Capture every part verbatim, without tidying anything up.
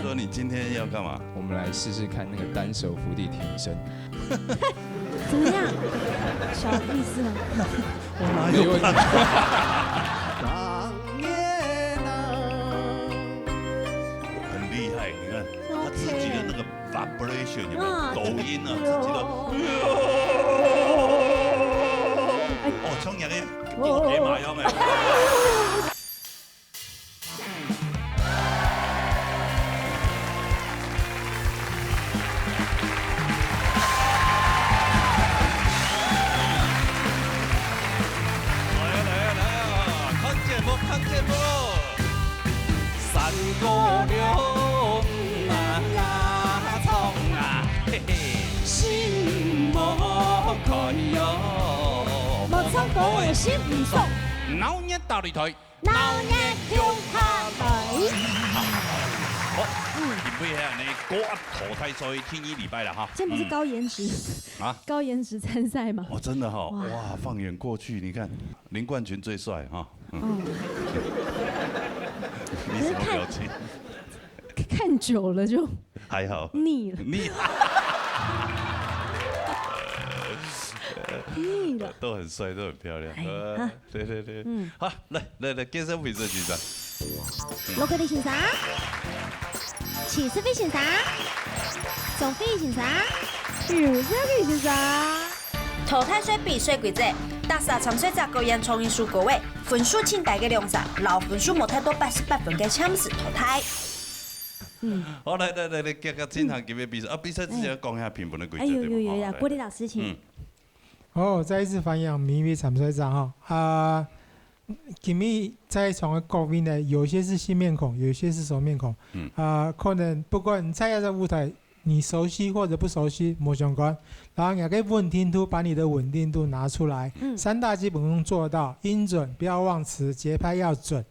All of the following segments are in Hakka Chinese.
说你今天要干嘛？我们来试试看那个单手伏地挺身。怎么样？小意思吗？我哪有办法？很厉害，你看，他自己的那个 vibration 有没有？啊，抖音啊，自己的，哦，冲起来，给我给马用哎。来啊来啊来啊，看节目看节目。 三姑娘啊，唱啊，嘿嘿，心莫看哟。莫唱歌个心毋爽。闹热大擂台，闹热共下來。好，因為呢，高壓淘汰賽第二禮拜了哈。今天不是高顏值，嗯。啊？高顏值參賽嗎？哦，真的哈，哇。哇，放眼過去，你看林冠群最帥哈。 嗯。你什麼表情？看久了就還好。膩了。膩。膩了。都很帥，都很漂亮。哎，呃，好。对对对。嗯。好，来来来，介绍位置先生。罗格里先生，齐思飞先生，钟飞先生，许思飞先生。 淘汰賽比賽規則，逐儕參賽者各演唱一首歌仔，分數盡低个兩儕，摎分數無達到八十八分个暫時淘汰。嗯。好，來來來來，這個進行今日比賽。啊，比賽之前要講一下評分的規則，哎，有，對吧？有，有，有，好，來。國立老師，請。嗯。哦，再一次歡迎每一位參賽者哈。啊， 今日在場的各位呢，有些是新面孔，有些是熟面孔。嗯。啊，可能不管你在這个舞台，你熟悉或者不熟悉，無相干。然後你个穩定度，把你的穩定度拿出來。嗯。三大基本功做到，音準不要忘詞，節拍要準，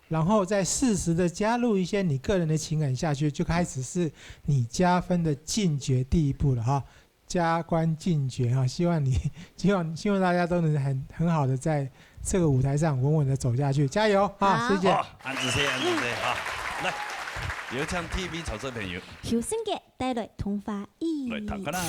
然後再適時的加入一些你個人的情感下去，就開始是你加分的進階第一步了哈。 加官進爵哈，希望你，希望，希望大家都能很，很好地在這個舞台上穩穩地走下去，加油哈，好。謝謝。好，恁仔細，恁仔細哈。來，有請第一位參賽朋友。邱勝傑帶來童話語。來，讀看啊。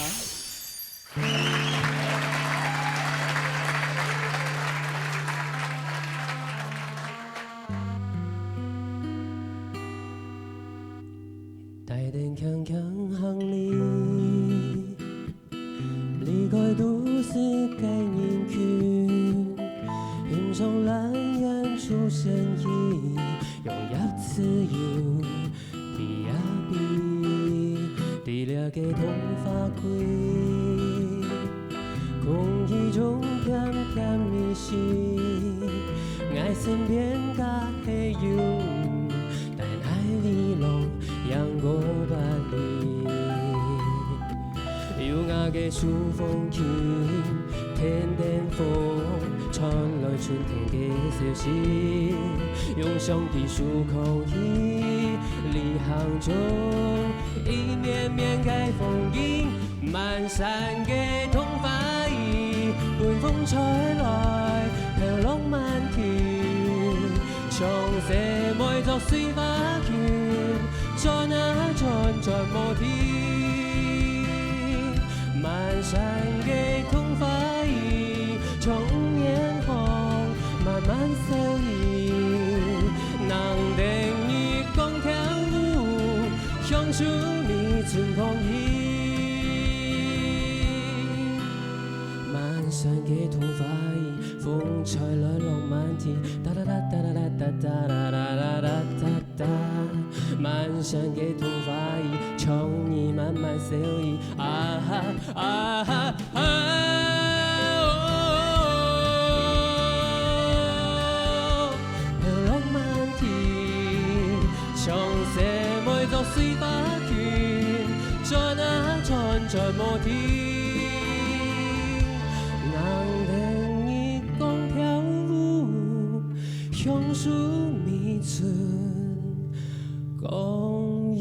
帶等輕輕行李，離開都市个人群，欣賞藍園出現時，用葉子遊，比啊比，在這个童話區。 空氣中甜甜味緒，𠊎身邊个係有，但愛為浪陽光把你。有𠊎个手風琴，甜甜風，傳來春天个消息。用相機手空氣，旅行中一面面个風景。 滿山个桐花雨，分風吹來，飄落滿地。像細妹著水花裙，轉啊轉，轉無停。滿山个桐花雨，像五月風，慢慢飄移。能等你講跳舞， 享受每寸光陰。滿山个桐花雨，風吹來落滿地，噠噠噠噠噠噠噠噠噠噠噠噠。滿山个桐花雨，像你慢慢飄移，啊哈啊哈。 啊，哦，飄落滿地，像細妹著水花裙，轉啊轉，轉無停。能等你講跳舞，享受每寸光陰。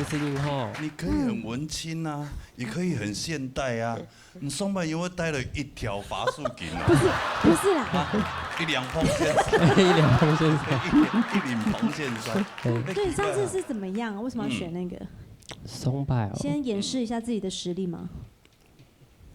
声音吼，你可以很文青啊，也可以很现代啊。你上班又会带了一条法术巾啊？不是，不是啦。啊，一两蓬线衫，一两蓬线衫。一，一领蓬线衫。对，上次是怎么样？为什么要选那个？嗯。上班哦。先演示一下自己的实力吗？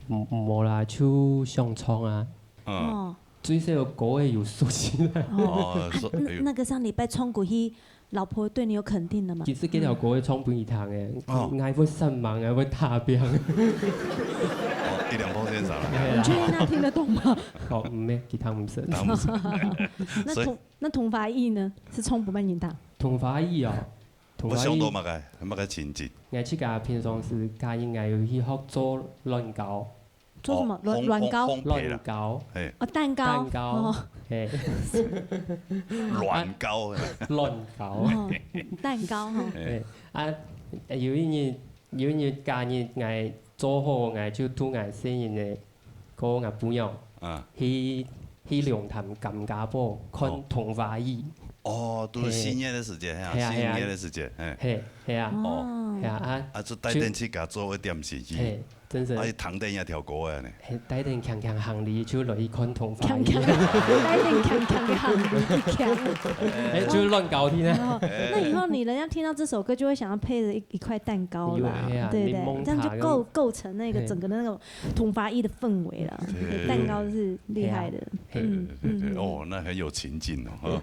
嗯，无啦，就想唱啊。嗯。哦。最少歌仔有熟起来。哦。哦，啊，说，那，哎呦。那个上礼拜唱过去，老婆对你有肯定的吗？其实这条歌仔唱分佢听个，哦。𠊎会上网，𠊎会打表。哦，一两蓬线衫啦。对啦。你确定他听得懂吗？哦，毋係，佢聽毋識。听毋識。那同，所以那同华语呢？是唱分人听？同华语哦，同华语。我想到么个，么个情景？𠊎自家平常时家人，𠊎有去学做乱搞。 做什么？哦，乱，乱搞？烘，烘焙啦。乱搞。嘿。哦，蛋糕。蛋糕。哦。嘿。乱搞。乱搞。哦，蛋糕哈。嘿。嘿。啊，有一日，有一日假日，𠊎做好，𠊎就同𠊎細人仔，个𠊎餔娘，啊。去，去龍潭甘家堡看桐花雨。哦。哦，都是新年的时间，嘿啊。嘿啊，新年的时间，嘿。嘿，嘿啊。哦。嘿啊，啊，啊，就带电去给他做个点心去。嘿。 真是。啊，伊听得也跳过个呢。嘿，带等强强行李就落去看桐花雨。强强，带等强强个行李，强。哎，就是乱搞的呢。哦，那以后你人家听到这首歌，就会想要配着一，一块蛋糕啦，有，嘿啊，对不对？檸檬塔跟，这样就构，构成那个整个的那种桐花雨的氛围了。对。蛋糕是厉害的。嘿啊，嘿。嗯，对，对，对，对，嗯。哦，那很有情境哦。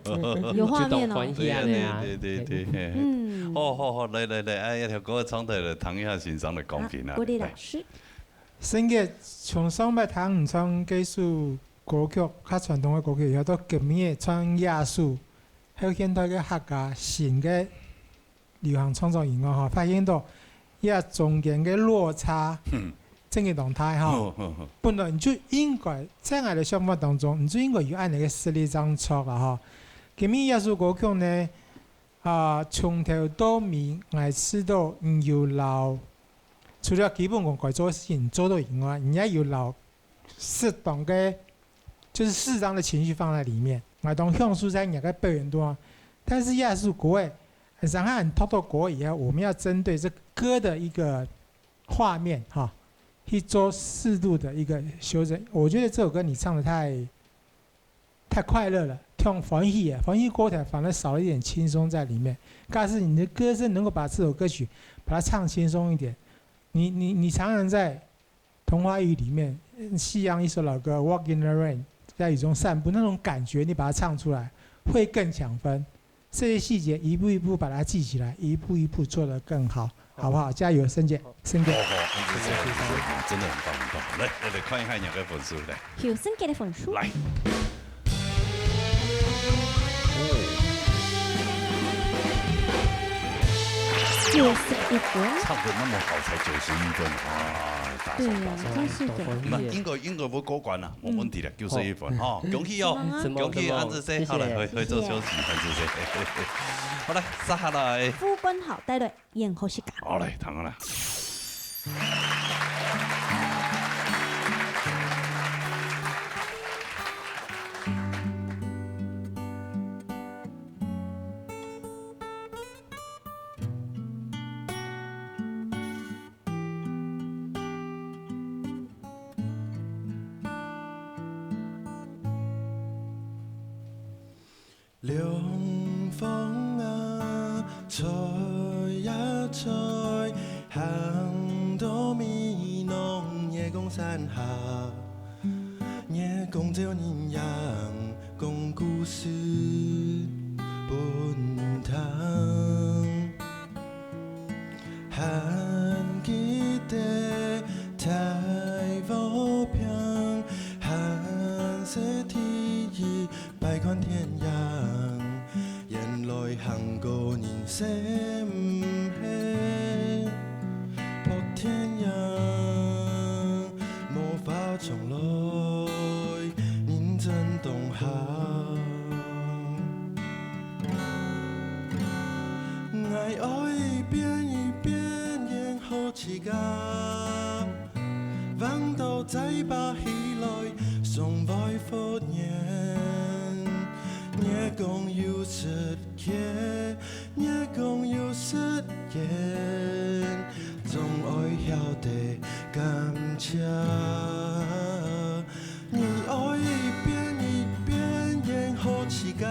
有画面哦。就懂欢喜啊，对啊。对，对，对，对，嘿。嗯。好，好，好，来，来，来，哎，一条歌唱出来，听一下欣赏的光景啊。啊，郭丽老师。来。 圣杰，从上摆听你唱这首歌曲，较传统的歌曲，以后到今日唱耶稣，还有现代个客家新个流行创作音乐哈，发现到这中间个落差，嗯。真个当大哈。嗯，嗯，嗯。本来你就应该在我的想法当中，你就应该有恁样个实力这样唱啊哈。今日这首歌曲呢， 啊，从头到尾，𠊎知道你有摎，除了基本功该做个事情做到以外，你也有摎适当个，就是适当的情绪放在里面。𠊎当享受在你个表演中啊，但是也是歌诶，然后你读到歌以后，我们要针对这歌的一个画面哈，去做适度的一个修正。我觉得这首歌你唱得太 太快乐了，唱欢喜啊，欢喜歌曲反而少了一点轻松在里面。假使你的歌声能够把这首歌曲把它唱轻松一点，你，你，你常常在桐花雨里面，嗯，夕阳一首老歌《Walk in the Rain》，在雨中散步那种感觉，你把它唱出来，会更抢分。这些细节一步一步把它记起来，一步一步做得更好。 好不好？加油，圣杰，圣杰。好，好，恁仔細，恁仔細，真的很棒，很棒。来，来，来看一下你个分数，来。有圣杰个分数。来。九十一分。唱得那么好，才九十一分啊！大声，对啊，大声。真是的。那应该，应该会过关了，没问题了，九十一分哈，恭喜哦，恭喜，恁仔细，好了，回，回座休息，恁仔细。好，来，接下来。傅冠豪带队。 演好时间。好嘞，听好了。 凉风啊，吹呀吹，行到美浓月光山下，月光照人影，讲故事分听。还记得大和平，还是第一 摆看天阳，原来行过人生毋系扑天阳，无法重来，人生当好。爱一遍一遍演好自家。 望到再爬起来，上vai佛言。月光有时缺，月光有时間，總愛曉得感謝。你愛一遍一遍演好自家，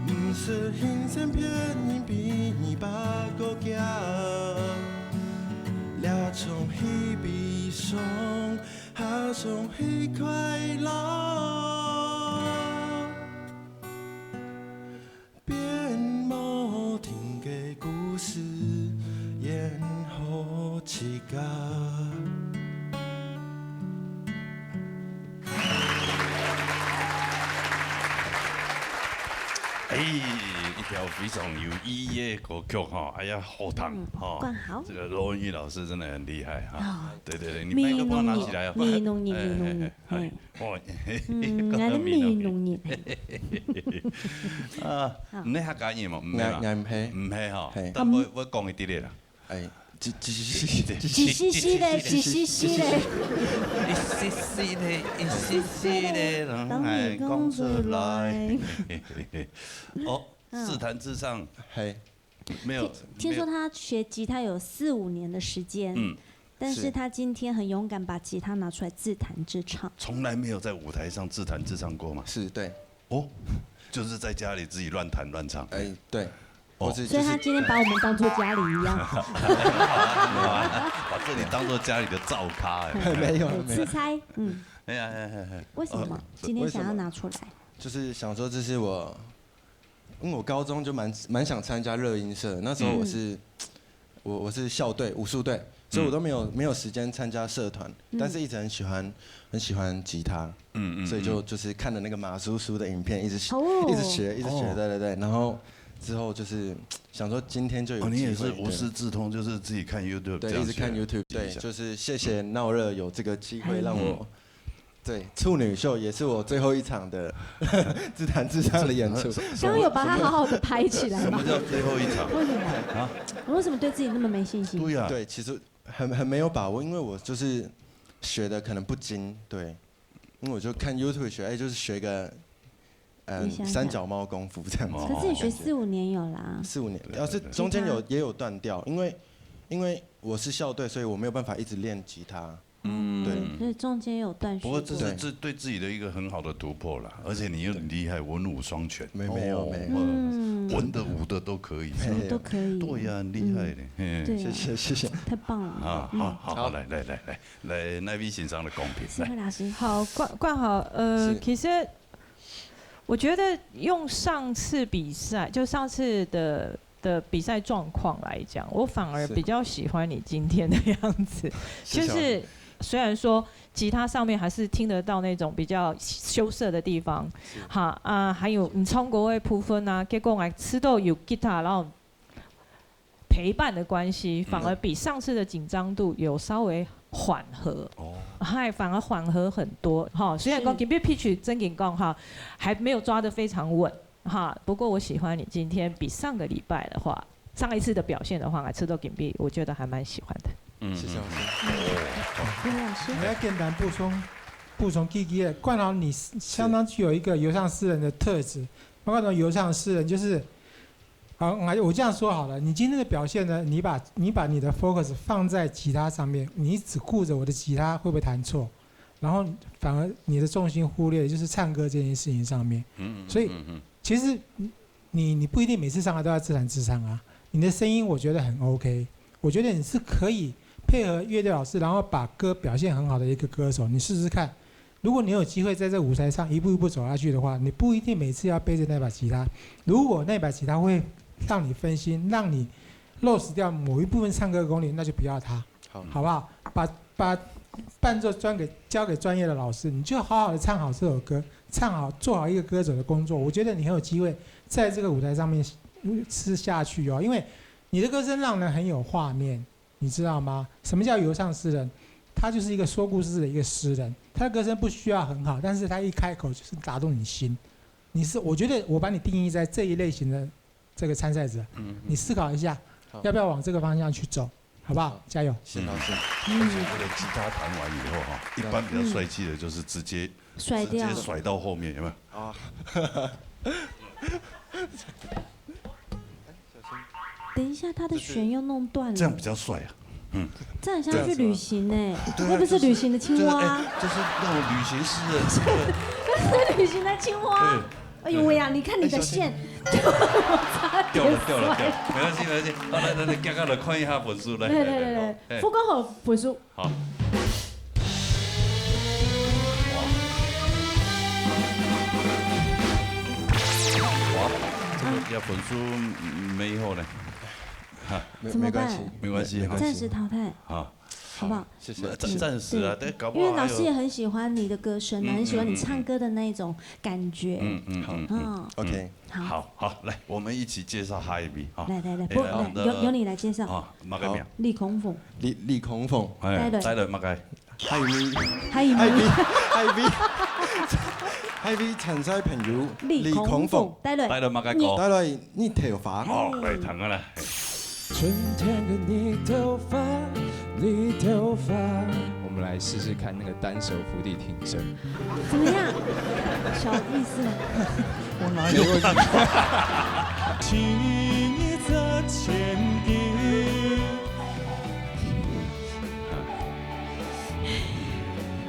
毋識欣賞別人比你爸過強。這場戲悲傷，下場戲快樂。 變無停个故事，演好自家。哎，一條非常有意義的歌曲哈，哎呀，好聽哈。嗯，冠豪。這個羅文玉老師真的很厲害哈。哦。對對對，你麥克風拿起來啊。美濃人，美濃人，哎，哎，哎，美濃人。哎。 哦，嗯，你係美濃人。啊，好。你係客家人無？毋係嘛？𠊎，𠊎毋係。毋係吼，係。但𠊎，𠊎講一滴仔啦。哎，一，一，一，一，一絲絲咧，一絲絲咧。一絲絲咧，一絲絲咧，然後還講出來。哦，嗯。自彈自唱。係。 沒有，聽，聽說他學吉他有四五年的時間，沒有。嗯。但是他今天很勇敢把吉他拿出來自彈自唱。是。從來沒有在舞台上自彈自唱過嗎？是，對。哦，就是在家裡自己亂彈亂唱。哎，對。哦。我是，所以他今天把我們當作家裡一樣。就是把這裡當作家裡的灶咖，哎。沒有，沒有。自嗨，嗯。哎呀，哎呀，哎呀。為什麼，呃，今天想要拿出來？為什麼？就是想說這是我 因為我高中就蠻，蠻想參加熱音社，那時候我是，嗯。我，我是校隊，武術隊，所以我都沒有，嗯。沒有時間參加社團，嗯。但是一直很喜歡，很喜歡吉他，嗯，嗯，所以就，嗯。就是看了那個馬叔叔的影片，一直學，哦。一直學，一直學，哦。對，對，對。然後之後就是想說今天就有機會，哦，你也是無師自通，對。就是自己看YouTube這樣學。對，一直看YouTube，對，學一下。就是謝謝鬧熱有這個機會讓我，嗯。 對，處女秀也是我最後一場的自彈自唱的演出。剛剛有把它好好地拍起來嗎？什麼叫最後一場？為什麼？啊？你為什麼對自己那麼沒信心？對呀。對，其實很，很沒有把握，因為我就是學的可能不精，對，因為我就看YouTube學，哎，就是學個，嗯，你想想。三腳貓功夫這樣子。哦。可是你學四五年有啦。四五年，對，對，對。要是中間有，吉他。也有斷掉，因為，因為我是校隊，所以我沒有辦法一直練吉他。 嗯。對。所以中間有斷續過。不過這是自，對自己的一個很好的突破啦，而且你又很厲害，文武雙全。沒，沒有，哦，沒有。嗯。文的武的都可以。沒有。都可以。對呀，很厲害的，嗯。嘿。對啊。謝謝，謝謝。太棒了。啊，嗯。好，好，好，好。來，來，來，來，來，那位先生的公平，來。思慧老師。好，冠，冠豪，呃，是。其實我覺得用上次比賽，就上次的，的比賽狀況來講，我反而比較喜歡你今天的樣子。是。謝謝老師。就是雖然說吉他上面還是聽得到那種比較羞澀的地方，是。哈，啊，還有你唱歌的部分啊，結果還知道有吉他，然後陪伴的關係，反而比上次的緊張度有稍微緩和。嗯。哦。嗨，反而緩和很多，哈。雖然講今日pitch正經講哈，還沒有抓得非常穩，哈，不過我喜歡你今天比上個禮拜的話，上一次的表現的話，來吃到今日，我覺得還蠻喜歡的。嗯，謝謝老師。嗯。劉老師。我要簡單補充，補充幾句。冠豪，你相當具有一個遊唱詩人的特質。我感覺遊唱詩人就是 好，我，我這樣說好了，你今天的表現呢，你把，你把你的focus放在吉他上面，你只顧著我的吉他會不會彈錯，然後反而你的重心忽略就是唱歌這件事情上面。嗯，嗯，所以，嗯，嗯。其實你，你不一定每次上來都要自彈自唱啊，你的聲音我覺得很OK，我覺得你是可以配合樂隊老師，然後把歌表現很好的一個歌手，你試試看。 如果你有機會在這舞台上一步一步走下去的話，你不一定每次要背著那把吉他。如果那把吉他會讓你分心，讓你lost掉某一部分唱歌的功力，那就不要它，好。好不好？把，把伴奏交給，交給專業的老師，你就好好地唱好這首歌，唱好，做好一個歌手的工作。我覺得你很有機會在這個舞台上面，嗯，吃下去哦，因為你的歌聲讓人很有畫面。 你知道嗎？什麼叫遊唱詩人？他就是一個說故事的一個詩人，他的歌聲不需要很好，但是他一開口就是打動你心。你是，我覺得我把你定義在這一類型的這個參賽者，嗯，嗯。你思考一下，好。要不要往這個方向去走，好不好？好。加油。謝謝老師。嗯。而且這個吉他彈完以後哈，一般比較帥氣的就是直接，嗯。甩掉。直接甩到後面，有沒有？啊。 小心。等一下，他的弦又弄断了。这样比较帅啊。嗯，这样很像去旅行呢，对啊，对啊，那不是旅行的青蛙啊，就是，就是，哎，就是那种旅行式的这个，那是旅行的青蛙啊。对。哎呦喂呀，你看你的线，哎，小心。就差点掉了，掉了，掉了，没关系，没关系。好，来，来，来，刚刚来看一下分数，来，来，来，来，来，来，哎。副歌好分数。好。哇。哇，这个要分数没有呢。哈。没，怎么办？没关系，没关系，没关系。暂时淘汰。好。好不好？谢谢。暂，暂时啊，对，但搞不好还有，因为老师也很喜欢你的歌声啊，嗯，很喜欢你唱歌的那一种感觉。嗯，嗯，嗯，嗯。嗯。OK。好。好，好，来，我们一起介绍下一位，哈。来，来，来，哎，不，来，好的。由，由你来介绍。啊，么个名？好。李孔凤。李，李孔凤。哎，带了。带了么个？海味。海味。海味，海味。海味参赛朋友，李孔凤。李孔凤。带了。带了么个歌？带来日头花。哦，来，听啊来。 春天的日头花，日头花。我们来试试看那个单手伏地挺身。怎么样？小意思吗？我哪有办法？请你这千金。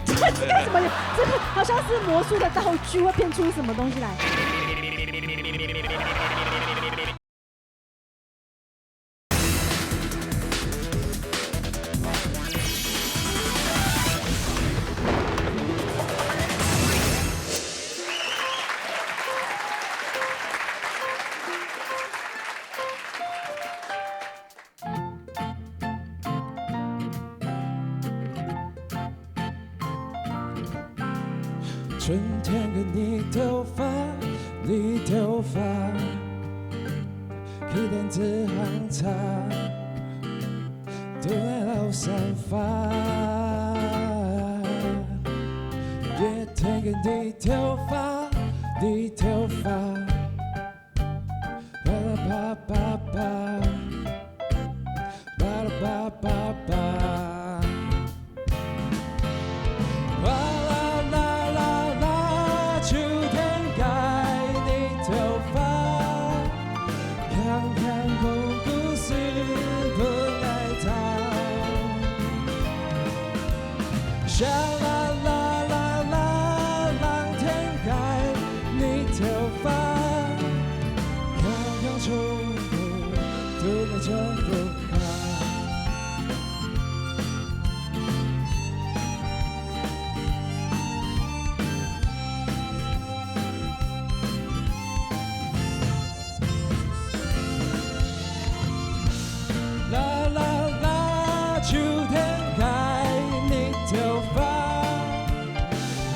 这，这个怎么有？这个好像是魔术的道具，会变出什么东西来？春天个日头花，日头花，去等自行车，等个老山花。热天个日头花，日头花。 巴拉巴巴巴，巴拉巴巴巴。哗啦啦啦啦，秋天个日头花，香香空空是分爱唱。 沙啦啦啦啦，冷天个日头花，香香秋风，都在这风花。 啦啦啦，秋天个日头花，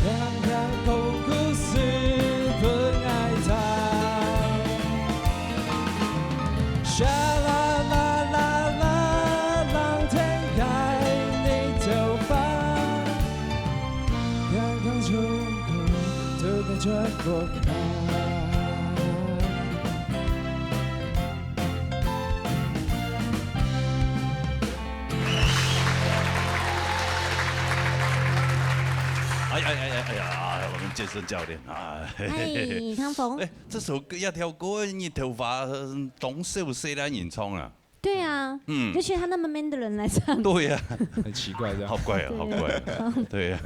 香香空空是分爱唱。沙啦啦啦啦，冷天个日头花，香香秋风，都在这风花。 哎，哎，哎，哎，哎呀，我们健身教练啊，嘿，嘿，嘿，嘿。哎，汤凤。哎，这首歌要挑歌，日头花，嗯，董秀谁来演唱啊？对啊，嗯。尤其他那么 man 的人来唱。对呀。很奇怪，这样。好怪啊，好怪啊。对呀。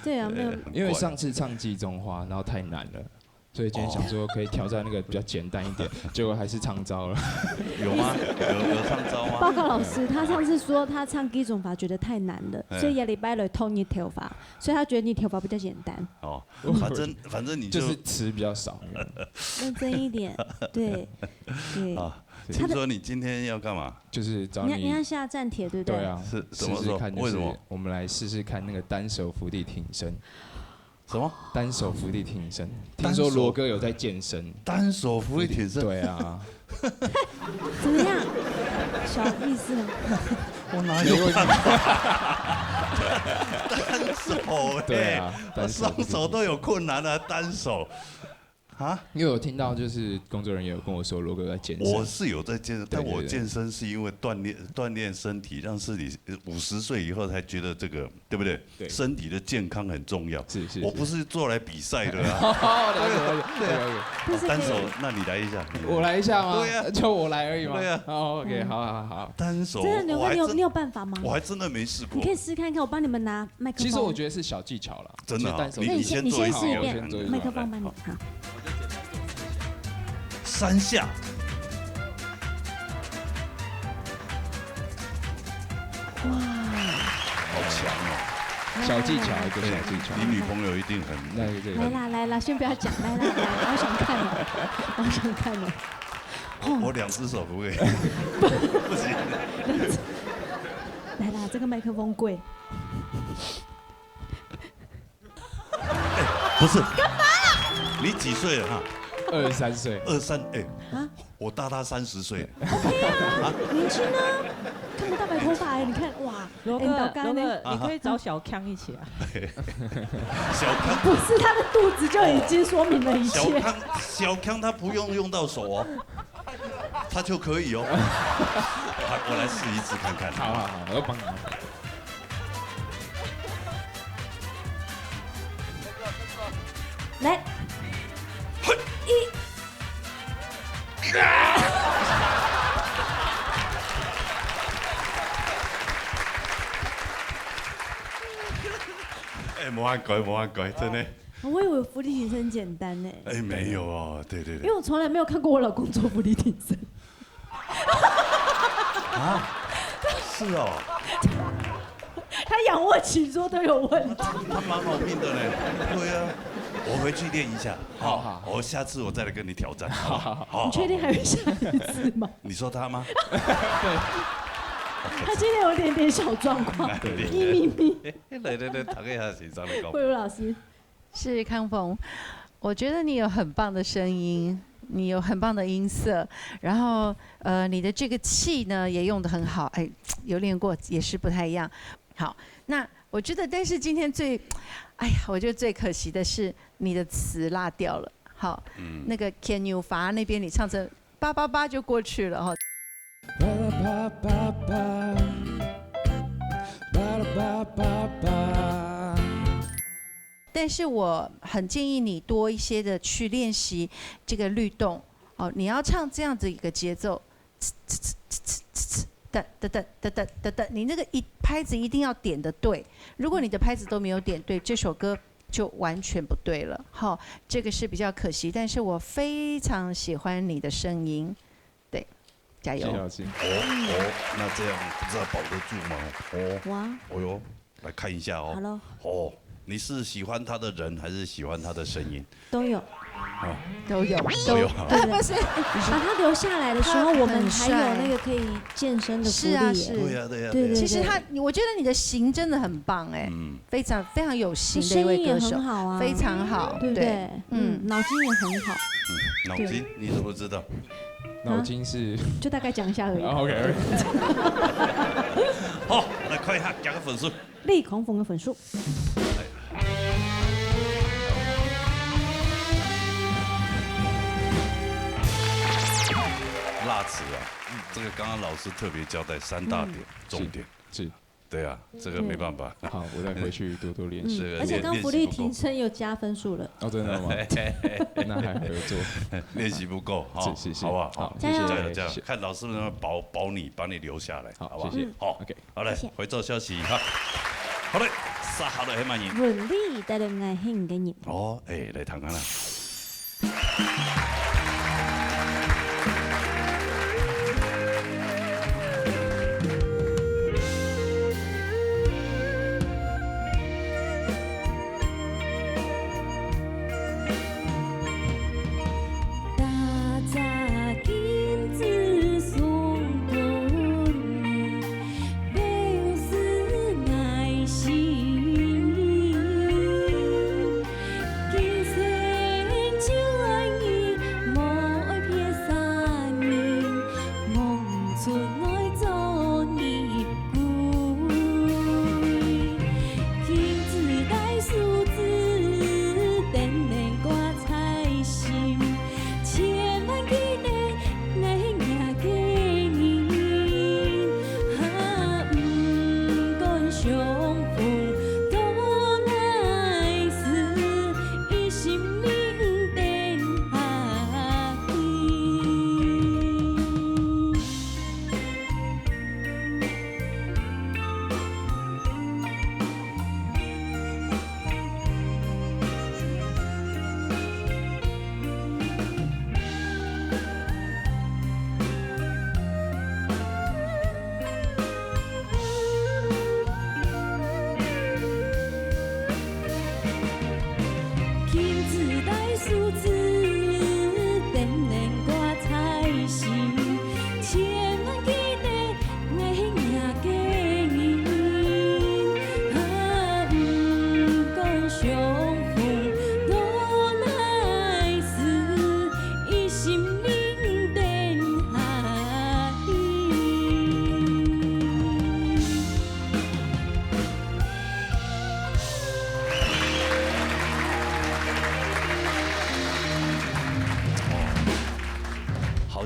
对啊，没有。因为上次唱《季中花》，然后太难了，所以今天想说可以挑战那个比较简单一点，结果还是唱糟了。有吗？有，有唱糟吗？报告老师，他上次说他唱《季中花》觉得太难了，哎。所以下礼拜来挑日头花，所以他觉得日头花比较简单。哦，反正，反正你就，就是词比较少。认真一点，对，对。啊，他的，听说你今天要干嘛？就是找你，你要，你要下站帖，对不对？对啊，是，怎么说？试试看，就是为什么？我们来试试看那个单手伏地挺身。什么？单手伏地挺身。单手，听说罗哥有在健身。单手伏地挺身？对啊。怎么样？小意思吗？我哪有办法？单手欸，对啊，我单手伏地挺身。双手都有困难啊，单手。啊？因为我听到就是工作人员有跟我说罗哥在健身。我是有在健身，对，但我健身是因为锻炼，对，对，对。锻炼身体，让自己，呃，五十岁以后才觉得这个，对不对？对。身体的健康很重要。是，是，我不是做来比赛的啊。是。了解，了解，对啊。了解，了解。这是可以。哦，单手，那你来一下，你来。我来一下吗？对啊。就我来而已吗？对啊。哦，OK，嗯。好，好，好。单手，真的，牛哥，你有，我还真，你有办法吗？我还真的没试过。你可以试看看，我帮你们拿麦克风。其实我觉得是小技巧啦。 真的啊，其实单手，你，你先做一次，那你先，你先做一次。我先做一次。麦克风帮你，好。三下。哇。好强哦。小技巧，一个小技巧。哎，你女朋友一定很，那个，这个。来啦，来啦，先不要讲，来啦，来，我想看了，我想看了。我，我两只手可不可以？不行。来啦，这个麦克风贵。 哎，不是。干嘛？你几岁了哈？二十三岁。二三，哎，啊？我大他三十岁。OK啊，年轻啊，看不到白头发哎，你看，哇，罗哥，哎，你倒干呢？罗哥，你可以找小康一起啊。小康。不是，他的肚子就已经说明了一切。小康，小康他不用用到手哦，他就可以哦。好，我来试一次看看。好，好，好，我帮你。 来，一。哎，无法改，无法改，真的。我以为伏地挺身简单呢。哎，没有哦，对，对，对。因为我从来没有看过我老公做伏地挺身。 啊，是哦。他仰卧起坐都有问题。他，他蛮好命的嘞。对啊，我回去练一下。好，好，好。我下次我再来跟你挑战。好，好，好。好，你确定还有下一次吗？你说他吗？对。他今天有点点小状况，对，对，对。一咪咪。哎，来，来，来，大家一下先上来讲。慧茹老师。 是，康凤，我觉得你有很棒的声音，你有很棒的音色，然后，呃，你的这个气呢，也用得很好，哎，有练过，也是不太一样。好，那我觉得，但是今天最，哎呀，我觉得最可惜的是你的词落掉了。好，嗯。那个 Can you 法那边你唱成八八八就过去了哈。 但是我很建议你多一些的去练习这个律动。哦，你要唱这样子一个节奏，哒哒哒哒哒哒哒，你那个一，拍子一定要点得对。如果你的拍子都没有点对，这首歌就完全不对了。哈，这个是比较可惜，但是我非常喜欢你的声音。对，加油。谢谢老师。哦，哦，那这样不知道保得住吗？哦，哇。哦哟，来看一下哦。好咯。哦，你是喜欢他的人还是喜欢他的声音？都有。啊。都有，都有。都有。对，对，对。不是。把他留下来的时候，他很帅。我们还有那个可以健身的福利耶。是啊，是。对呀，对呀，对，对，对。对。其实他，我觉得你的型真的很棒哎。嗯。 非常，非常有型的一位歌手，声音也很好啊，非常好，对不对？对，嗯，嗯。脑筋也很好。嗯，脑筋，对。你怎么知道？脑筋是啊，就大概讲一下而已。啊，OK，OK。好，来看一下，加个分数。立康凤的分数。辣词啊，嗯，这个刚刚老师特别交代三大点，嗯。重点。是，是。 对啊，这个没办法。嗯。好，我再回去多多练习。嗯，这个练，而且刚福利挺身又加分数了。练习不够。哦，真的吗？那还合作。练习不够，哈，是，是，是。好不好？好，好，加油。谢谢，加油，加油。谢谢。看老师能不能保，保你，把你留下来，好，好不好？谢谢。嗯。好，OK。好嘞，谢谢。回做消息哈。好嘞，杀下来，黑马人。问你带来爱恨个人。哦，哎，来谈看啦。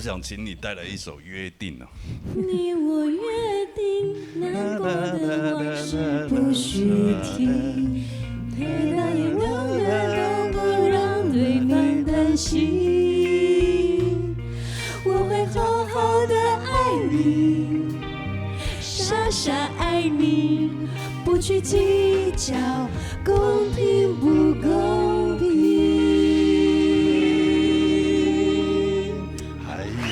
想请你带来一首《约定》啊。你我约定，难过的往事不许提，陪到你永远都不让对方担心。我会好好的爱你，傻傻爱你，不去计较公平不公平。哎呀，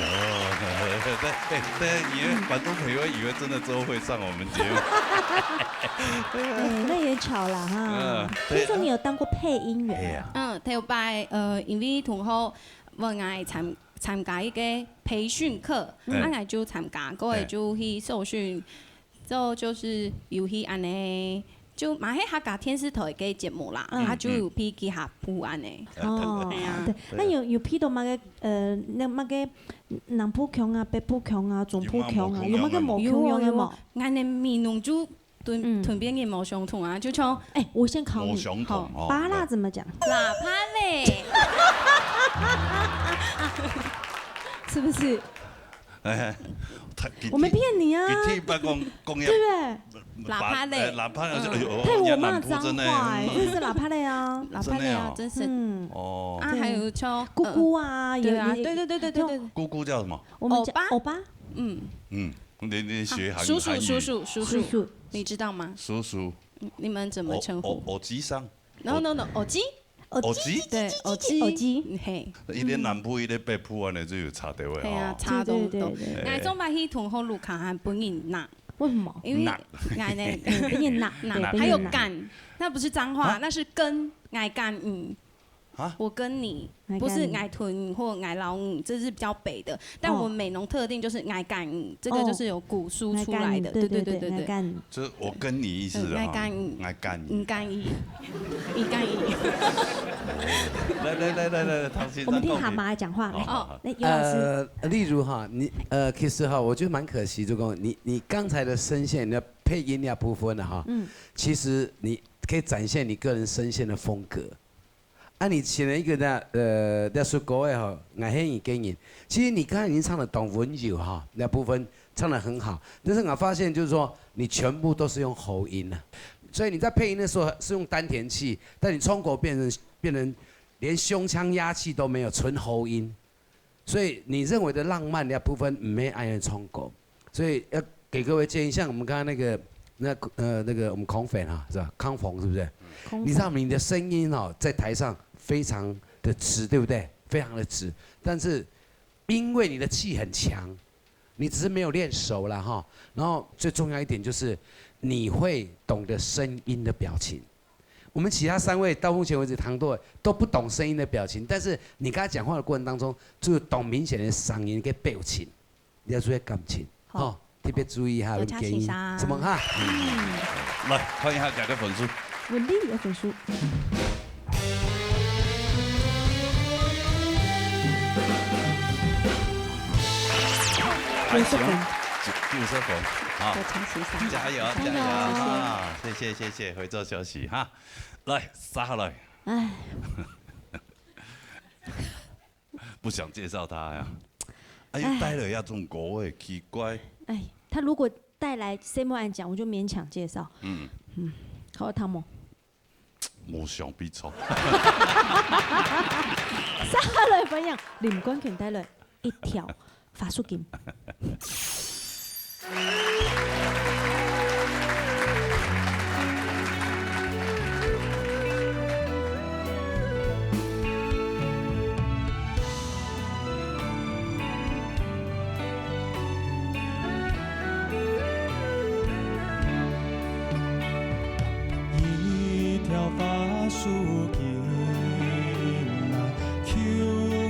对，哎，对，你的观众朋友以为真的周慧上我们节目。哎，那也巧了哈。嗯，对。听说你有当过配音员。哎呀。嗯，頭擺，呃，因為同學問𠊎參-參加一個培訓課，嗯。啊，𠊎就參加，過後就去受訓，就，就是有去恁呢，就嘛係客家電視台个節目啦，嗯，啊，就有配幾下部恁呢。嗯。哦，哎呀。對，對。那有，有配到麼个，呃，那麼个南部腔啊、北部腔啊、中部腔啊，有麼个無共樣个無？有哦，有哦。𠊎等美濃就 吞-嗯。吞變音無相同啊，就像，哎，我先考你。無相同，好，哦，芭樂怎麼講？喇叭嘞。是不是？哎，他，我沒騙你啊。佢第一擺講，講，對不對？喇叭嘞。哎，喇叭嘞，嗯。哎喲，他有罵髒話哎，人家南部真的，這是喇叭嘞啊。喇叭嘞啊，真的哦。真是。嗯。哦。啊，對。還有像，咕咕啊，呃，對啊，也，也，對，對，對。咕咕叫什麼？我們講歐巴。歐巴。嗯。嗯。 你，你學韓-啊，叔叔，韓語。叔叔，叔叔，叔叔。你知道嗎？叔叔。嗯，你們怎麼稱呼？歐-歐-歐吉桑。No, no, no，歐吉。歐吉？對，歐吉。歐吉。嗯，嘿。一個南部，一個北部，恁呢就有差別个吼。嘿啊，差東東。對，對，對，對。𠊎上擺去同學屋下還分人罵。為什麼？因為罵。𠊎呢，分人罵，罵，對，還有幹，分人罵。那不是髒話，啊？那是跟，𠊎跟你。 啊？我跟你，不是𠊎跟你。𠊎吞或𠊎摎你，這是比較北的。但我們美濃特定就是𠊎跟你，哦。這個就是有古書出來的。哦。對，對，對，對，對。𠊎跟你。就是我跟你意思啊。嗯，𠊎跟你。𠊎跟你。你跟你。你跟你。來，來，來，來，來，唐先生，我們聽蛤蟆講話。好，好，好。來，尤老師。呃，例如哈，你，呃，其實哈，我覺得蠻可惜，就講你，你剛才的聲線，你的配音那部分的哈，嗯。其實你可以展現你個人聲線的風格。 啊，你選了一個那，呃，那首歌的吼，𠊎係你个人。其實你剛才已經唱得當溫柔哈，那部分唱得很好，但是我發現就是說，你全部都是用喉音啊，所以你在配音的時候是用丹田氣，但你唱歌變成，變成連胸腔壓氣都沒有，純喉音。 所以你認為的浪漫那部分毋係恁樣唱歌，所以要給各位建議，像我們剛剛那個，那，呃，那個我們康粉哈，是吧？康鳳是不是？康鳳。你知道你的聲音哦，在台上非常的直，對不對？非常的直，但是因為你的氣很強，你只是沒有練熟了哈。然後最重要一點就是你會懂得聲音的表情。 我們其他三位到目前為止，唐豆都不懂聲音的表情，但是你跟他講話的過程當中，就有懂明顯的嗓音跟表情，你要注意感情，好。吼，特別注意哈，多謝先生。什麼哈？嗯。來，看一下大家分數。文麗有分數。九十分。九-九十分，好。多謝先生。加油，加油，加油。謝謝。啊，謝謝，謝謝，回頭休息哈。 來，接下來。唉。不想介紹他呀。哎喲，唉。帶了要中國味，奇怪。哎，他如果帶來 Samuel 講，我就勉強介紹。嗯。嗯，好，湯姆。無想比錯。接下來分享，林冠權帶來一條 花束金。一條花束金啊， 舊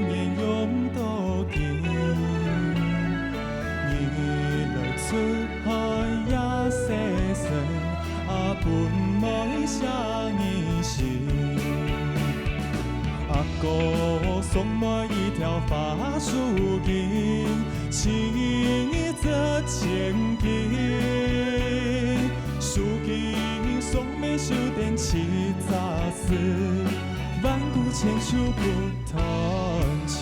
年用到今，日來出海也細細，啊，分妹寫你信。阿哥送妹一條花束金，情意值千金。束金送妹手等七十四，萬古千秋不 斷情。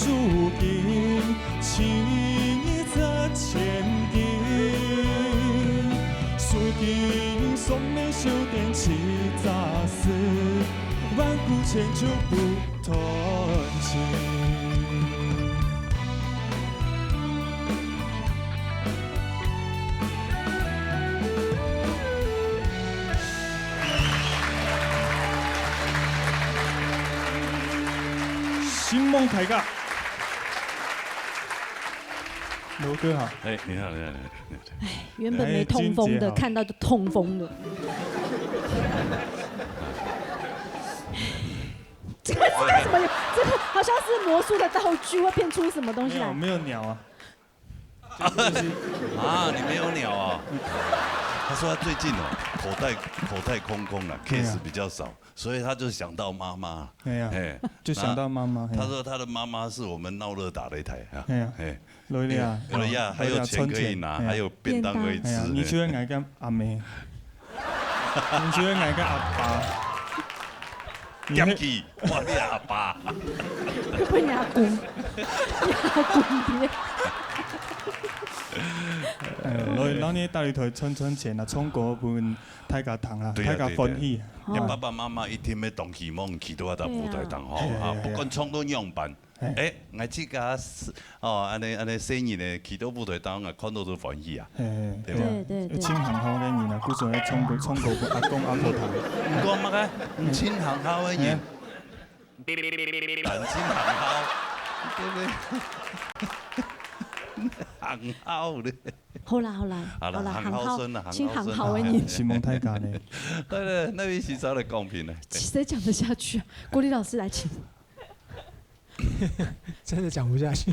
如今，情义值千金。如今，双眼修炼七十世，万古千秋不断情。 承蒙大家。罗哥好。哎，你好，你好，你好，你好。哎，原本没痛风的，哎，君姐好。看到就痛风了。这个，这个什么？这个好像是魔术的道具，会变出什么东西来？没有，没有鸟啊。 啊，你没有鸟啊？他说他最近哦，口袋，口袋空空了，对啊。Case 比较少，所以他就想到妈妈。哎呀，哎，就想到妈妈，那他说他的妈妈是我们闹热打擂台啊。哎呀，哎，罗莉亚，罗莉亚，还有钱可以拿，罗莉亚，存钱，哎呀。还有便当可以吃。便当。哎呀，你就会来跟阿妹。 你就會愛个阿爸。你會，點去，我你阿爸。不，你阿公。你阿公爹。哎，老，老年大禮堂賺賺錢啊，唱歌分大家聽啊，對啊，大家歡喜。對，對。哦。爸爸媽媽一定會當希望去到這舞台堂吼，對。啊，哎，哎，哎。不管唱到仰般，哎。哎，𠊎自家是，哦，恁呢，恁呢細人呢，去到舞台堂啊，看到都歡喜啊，嘿，嘿，對吧？對，對，對。盡幸福个人啊，故所愛唱歌，唱歌分阿公阿婆聽。毋講麼个，盡幸福个人。哎。盡幸福，對不對？幸福咧。好啦，好啦，好啦，好啦，幸福孫啊，盡幸福个人。幸福孫啊。承蒙大家呢。對，對，該位是啥个公平呢？誰講得下去啊？國立老師來，請。 真的講不下去。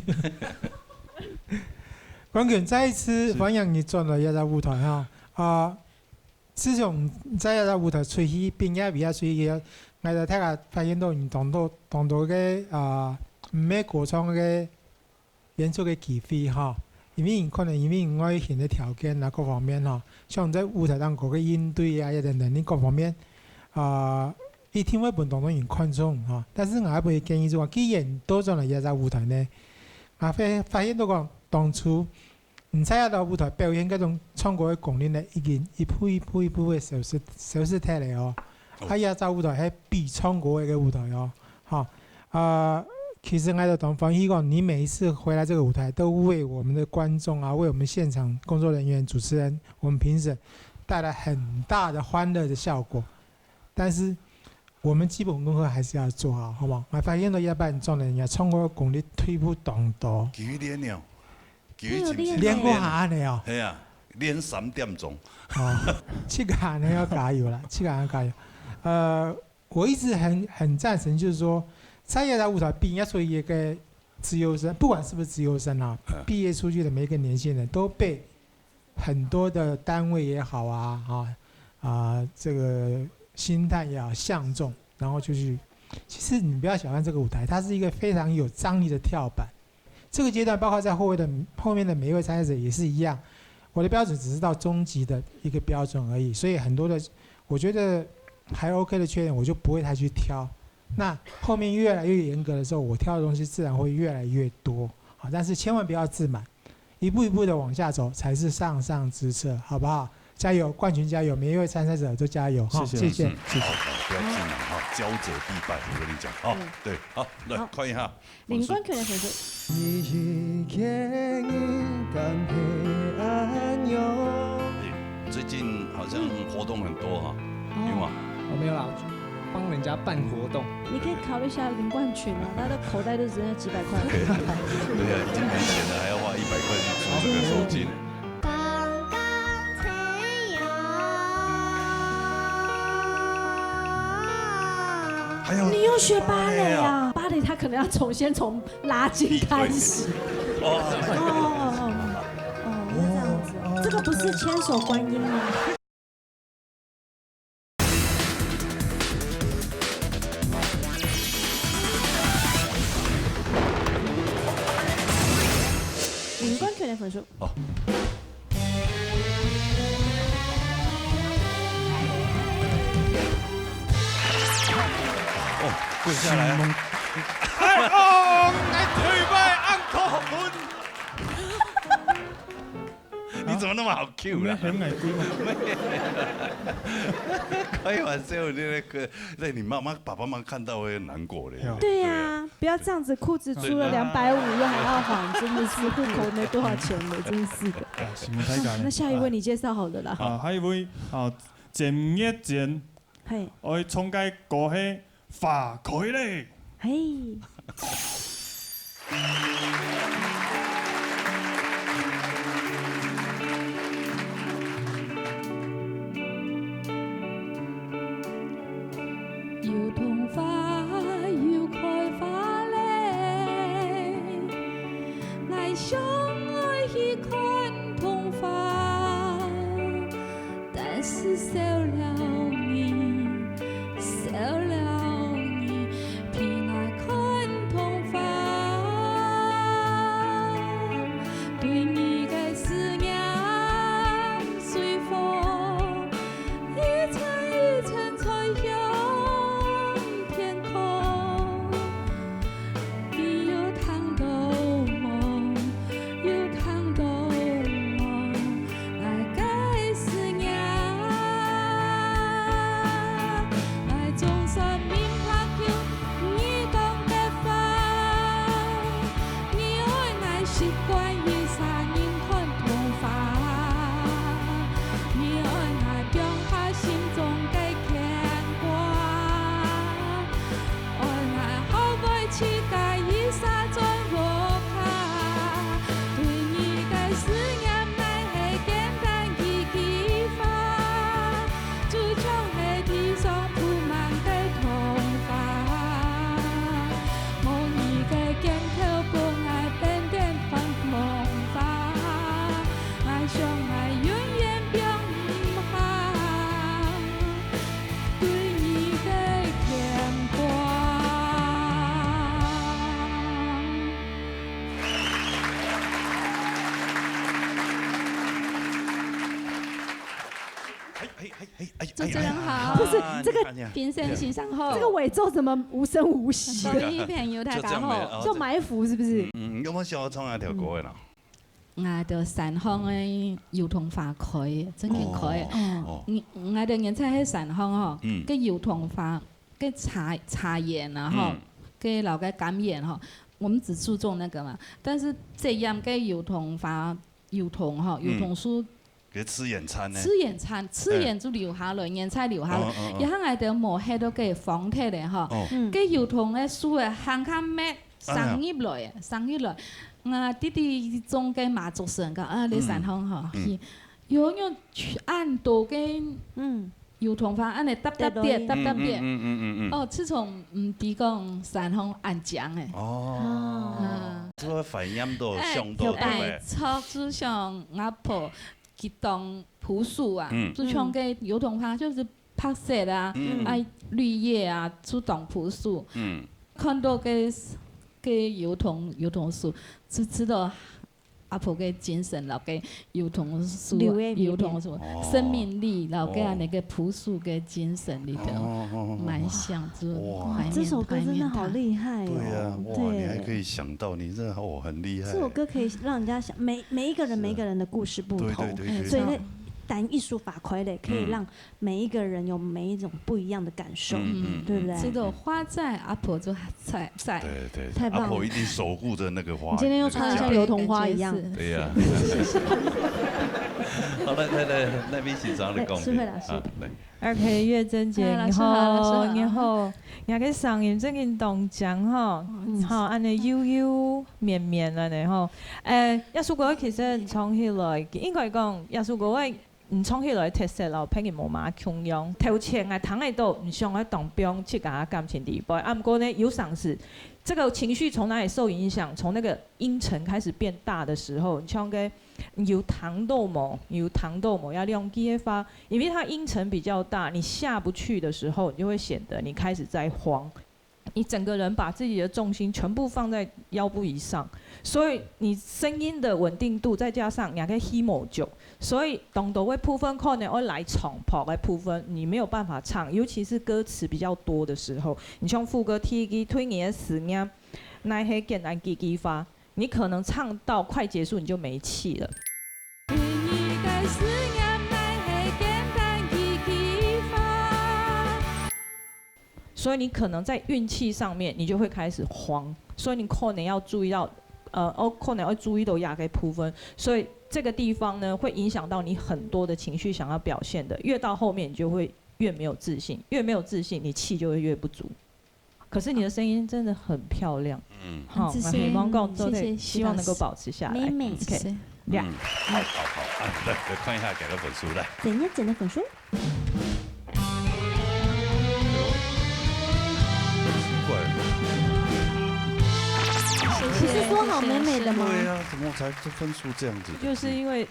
冠權，再一次歡迎你轉來這隻舞台哈。啊，自從在這隻舞台出去，畢業以後出去以後，𠊎在大家發現到你當多，當多个，啊，毋係歌唱个演出个機會哈。因為可能因為外形个條件啊，各方面哈，像在舞台上个應對啊，這个能力各方面，啊， 一定會分當多人看重哈。但是𠊎還會建議說，既然都轉來這隻舞台呢，𠊎發，發現到講，當初你在這隻舞台表現該種唱歌个功力呢，已經一步一步一步个消失，消失忒了哦。哦。啊，這隻舞台還比唱歌个舞台哦，哈。啊，其實𠊎都當歡喜講，你每一次回來這個舞台，都為我們的觀眾啊，為我們現場工作人員、主持人、我們評審帶來很大的歡樂的效果。 但是我們基本功課還是要做好，好不好？𠊎發現到一般中年人家唱歌功力退步當多。佢練了，佢有練呢。練過下恁呢哦。係啊，練三點鐘。哦，這個還要加油啦，這個還要加油。呃，我一直很，很贊成，就是說，在這個舞台畢業出一個資優生，不管是不是資優生啊，嗯。畢業出去的每一個年輕人都被 很多的單位也好啊，哈，啊，這個星探也好，相中，然後就去。其實你不要小看這個舞台，它是一個非常有張力的跳板。這個階段，包括在後位的，後面的每一位參賽者也是一樣。我的標準只是到中級的一個標準而已，所以很多的，我覺得還OK的缺點，我就不會太去挑。那後面越來越嚴格的時候，我挑的東西自然會越來越多。好，但是千萬不要自滿。 一步一步的往下走，才是上上之策，好不好？加油，冠群加油，每一位參賽者都加油，哈，謝謝，謝謝。嗯，謝謝。好，好，不要自滿哈，驕者必敗，我跟你講，哈，嗯。對，好，來，好。看一下，林冠群的粉絲。最近好像活動很多哈，嗯。有嗎？哦，沒有啦，幫人家辦活動。你可以考慮一下林冠群啊，他的口袋就只剩下幾百塊。對啊，已經沒錢了，還要花一百塊去租這個手機。還有你又學芭蕾啊？芭蕾他可能要從，先從拉筋開始。哦，哦，哦，哦，要這樣子哦。這個不是千手觀音嗎？ 林冠群的分數。哦。哦，跪下來啊。哎，哦，來退那麼好 Q 啦。你們很矮规嘛。开玩笑，你那个，那你妈妈、爸爸妈妈看到会难过的。对啊。对啊，不要这样子，裤子出了两百五，又还要还，真的是户口没多少钱了，真是的。啊，什么太感了。那下一位你介绍好了啦。啊，下一位，啊，简月简，嘿。我唱个歌系 花开咧。嘿。油桐花又开花咧，𠊎想愛去看桐花。 但是少了你，少了你，陪𠊎看桐花。對你个思念隨風一層一層吹向天空。 你有聽到無？有聽到無？𠊎个思念，𠊎總算明白有你講个話。你愛𠊎習慣一儕人看桐花，你愛𠊎放下心中个牽掛。 愛𠊎學會自家一儕轉屋下，對你个思念乃係簡單幾句話，就像係地上鋪滿个桐花。無你个肩頭分𠊎變成桐花，𠊎想𠊎永遠放毋下。 對你个牽掛。哎，哎，哎，哎，哎，主持人好。哎呀不是，这个哎呀评审先生好。这个尾奏怎么无声无息？各位朋友大家好。就这样没了哦就埋伏是不是？嗯，有没有想要唱那条歌的啦？啊，就山上个油桐花开，正经开。嗯，哦，你，我的原在喺山上吼嗯，个油桐花，个茶茶园啊吼嗯，个老个柑园吼，我们只注重那个嘛。但是这样个油桐花，油桐吼，油桐树给吃野餐呢？吃野餐，吃野就留下来，野菜留下来。嗯嗯嗯然后俺个毛黑都给黄脱了哈，哦，嗯个油桐个树个行下咩，生入来，生入来。啊，弟弟中个马主持人讲啊，你山上哈，嗯去，有有去按多个嗯，油桐花，按呢搭搭点，对对搭搭点。嗯嗯嗯嗯嗯。哦，自从唔知讲山上安讲诶，哦，啊。这个反应都哎，想到对不哎，对？错，就像阿婆佢当朴素啊嗯，就像个油桐花，就是白色啊，嗯啊，绿叶啊，就当朴素。嗯，看到个个油桐油桐树，就知道阿婆个精神，老个油桐树，留个味道油桐树哦，生命力，老个哦那个朴素个精神里头，哦哦哦蛮像，就哇怀念这首歌真的好厉害哦。对呀，哇，对你还可以想到，你这哦很厉害。这首歌可以让人家想，每每一个人每一个人的故事不同，对对对对，所以在弹一首法快嘞，可以让每一个人有每一种不一样的感受，嗯嗯对不对？知道花在，阿婆就在在。对对，太棒了阿婆一定守护着那个花。你今天又穿得像油桐花一样对呀。好，来来来，那边欣赏的讲。哎，诗慧老师啊，来。 OK，月珍姐，哎，老你师好，老师好，好。你好，你个声音真个当强吼，嗯吼，安尼悠悠绵绵安尼吼。诶，耶稣歌其实唱起来，应该讲耶稣歌个，嗯，唱起来特色咯，配个无嘛共样。头前啊，听得到，你想要当放自家感情里背。啊，毋过呢，有常时这个情绪从哪里受影响？从那个音程开始变大的时候，你像个有听到无？有听到无？要两句个话，因为它音程比较大，你下不去的时候，你就会显得你开始在慌。你整个人把自己的重心全部放在腰部以上，所以你声音的稳定度，再加上你还可以 key 某九，所以当多个部分可能会来重复的部分，你没有办法唱，尤其是歌词比较多的时候，你像副歌第一句对你的思念，那些简单几句话，你可能唱到快结束你就没气了。对你个思念乃係簡單一枝花。所以你可能在運氣上面，你就會開始慌，所以你可能要注意到，呃，哦，可能要注意到這個部分。所以這個地方呢，會影響到你很多的情緒想要表現的，越到後面你就會越沒有自信，越沒有自信，你氣就會越不足。可是你的聲音真的很漂亮，嗯，好，謝謝那希望夠做對，謝謝希望能夠保持下來。美美 OK，謝謝。 Yeah，嗯，好好好，啊，來来看一下給个分數，來。怎樣怎的分數？奇怪，不是说好美美的吗？对啊，怎么才这分数这样子的？就是因为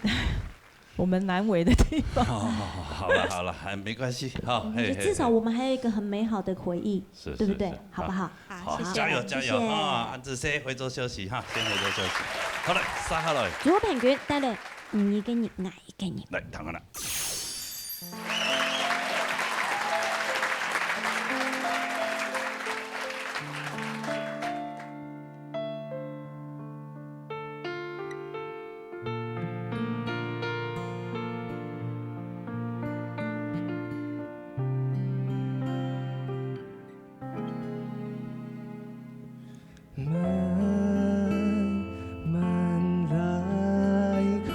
我们难为的地方。好好好好，好了好了，还没关系，好，嘿嘿，至少我们还有一个很美好的回忆，是对不对是是？好不好？好，好加油谢谢加油哈！啊，这些回头休息哈，先回头休息。好了，杀下来。左片拳帶來，你一个人，我一个人。来，躺下来。 慢慢來看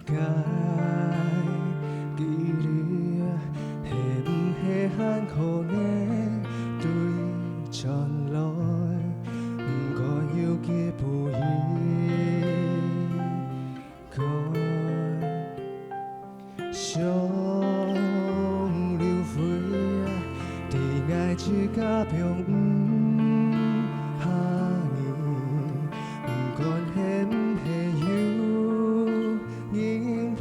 ，𠊎个離，係毋係還可能對轉來？毋管有幾不易， 想流淚，在𠊎自家放毋下你，毋管係毋係有人陪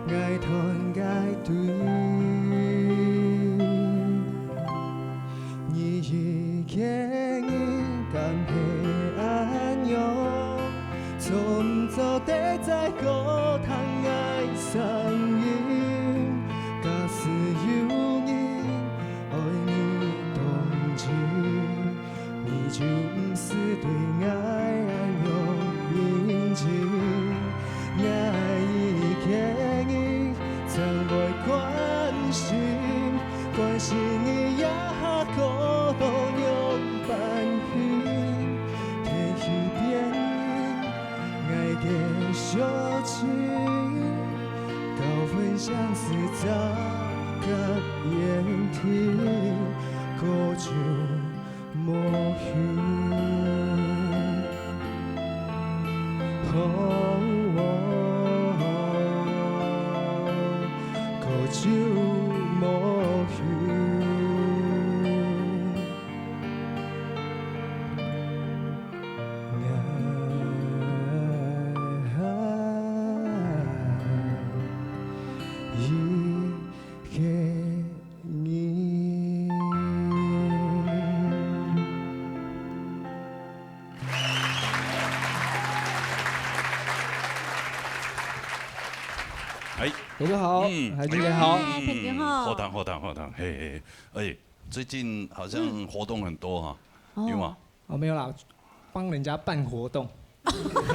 𠊎斷該對。 你一个人敢係恁樣，做毋做得再過聽𠊎聲音？假使有人愛你當真，你就毋使對𠊎恁樣認真。 𠊎一个人正會關心，關心你這下過到仰般形，天氣變冷，𠊎个小情，交換相思茶佮煙蒂，好久 無去。哦，好久無去。哎，大家好，嗯海军姐好。哎，平平好。好糖好糖好糖，嘿嘿，而且最近好像活动很多哈，有吗？哦，没有啦，帮人家办活动。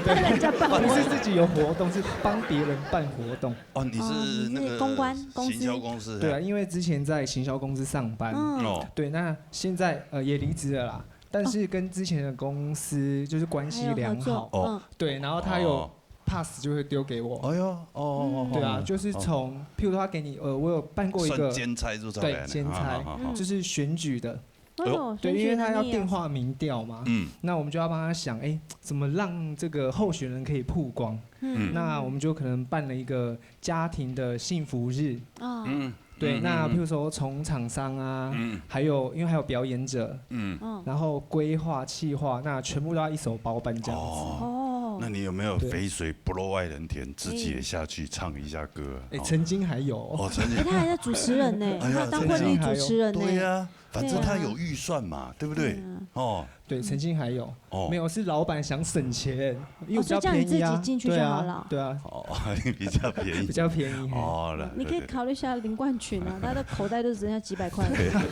人家办不是自己有活动，是帮别人办活动。哦，你哦你是是那个公关公司行销公司，对啊，因为之前在行销公司上班，嗯，哦，对，那现在呃也离职了啦，但是跟之前的公司就是关系还有合作良好，，哦嗯，对，然后他有哦 pass 就会丢给我，哎呦，哦哦哦，对啊，就是从譬如说他给你呃，我有办过一个算兼差就对兼差，就是选举的，哎呦，对，因为他要电话民调嘛，嗯那我们就要帮他想，哎，怎么让这个候选人可以曝光？嗯那我们就可能办了一个家庭的幸福日，啊，嗯，对，嗯那譬如说从厂商啊，嗯还有因为还有表演者，嗯，嗯，然后规划、企划，那全部都要一手包办这样子。哦，哦，那你有没有肥水不落外人田，自己也下去唱一下歌啊？哎，曾经还有，哦，曾经哎，他还是主持人呢，哎呀他当婚礼主持人呢，对呀，反正他有预算嘛，对不对？嗯哦对，曾经还有，哦没有，是老板想省钱，因为哦比较所以叫你自己便宜啊。进去就对啊好了对啊，哦，比较便宜。比较便宜。嘿哦，了，你可以考虑一下林冠群啊，他的口袋就只剩下几百块。对啊，已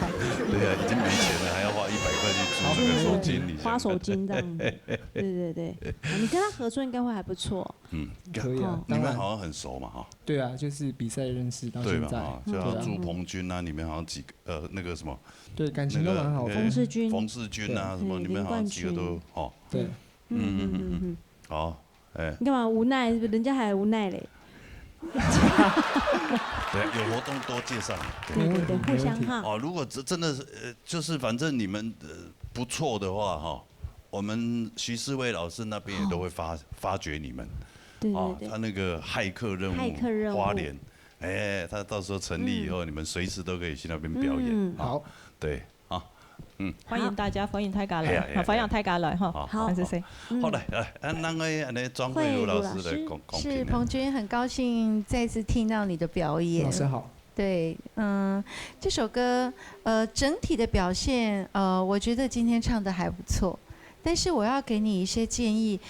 经没钱了，还要花一百块去租那个手巾，你想花手巾这样子，对对对，啊你跟他合作应该会还不错。嗯，可以啊哦，你当然，们好像很熟嘛哈，对啊，就是比赛认识到对吧？现在，哈，就好像对啊朱鹏君啊，你们好像几个呃那个什么，对，感情都蛮好的。那个冯世钧，冯世钧啊什么，对你们好像几个都哦，嗯嗯嗯嗯，好，哎，你干嘛无奈？是不是人家还无奈嘞？对，有活动多介绍。对对对，互相哈。哦，如果真真的是呃，就是反正你们呃不错的话哈，我们徐世威老师那边也都会发发掘你们。对对哦，对他，那个骇客任务，骇客任务花莲，哎，他到时候成立以后，你们随时都可以去那边表演。嗯啊对啊，欢迎大家，欢迎大家来，係啊係啊好，欢迎大家来哈。好好感谢谁？嗯好来来，啊，那个那个庄慧茹老师来讲讲是评啊。彭君，很高兴再次听到你的表演。老师好，对，嗯，这首歌，呃，整体的表现，呃，我觉得今天唱的还不错。但是我要给你一些建议，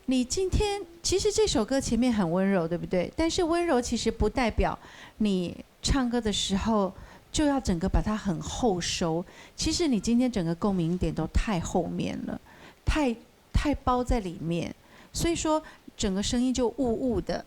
你今天其实这首歌前面很温柔，对不对？但是温柔其实不代表你唱歌的时候就要整个把它很后收。其实你今天整个共鸣点都太后面了，太太包在里面，所以说整个声音就雾雾的。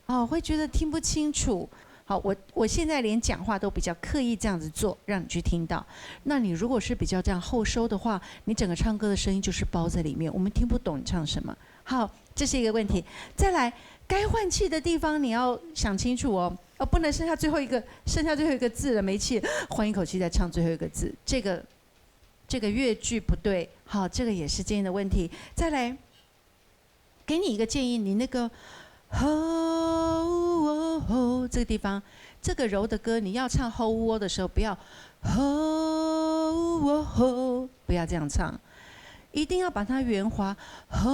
哦，会觉得听不清楚。好，我我现在连讲话都比较刻意这样子做，让你去听到。那你如果是比较这样后收的话，你整个唱歌的声音就是包在里面，我们听不懂你唱什么。好，这是一个问题。再来，该换气的地方你要想清楚哦，哦，不能剩下最后一个，剩下最后一个字了，没气了，换一口气再唱最后一个字，这个这个乐句不对，好，这个也是建议的问题。再来，给你一个建议，你那个吼喔吼这个地方，这个柔的歌，你要唱吼喔喔的时候，不要吼喔吼，不要这样唱，一定要把它圆滑，吼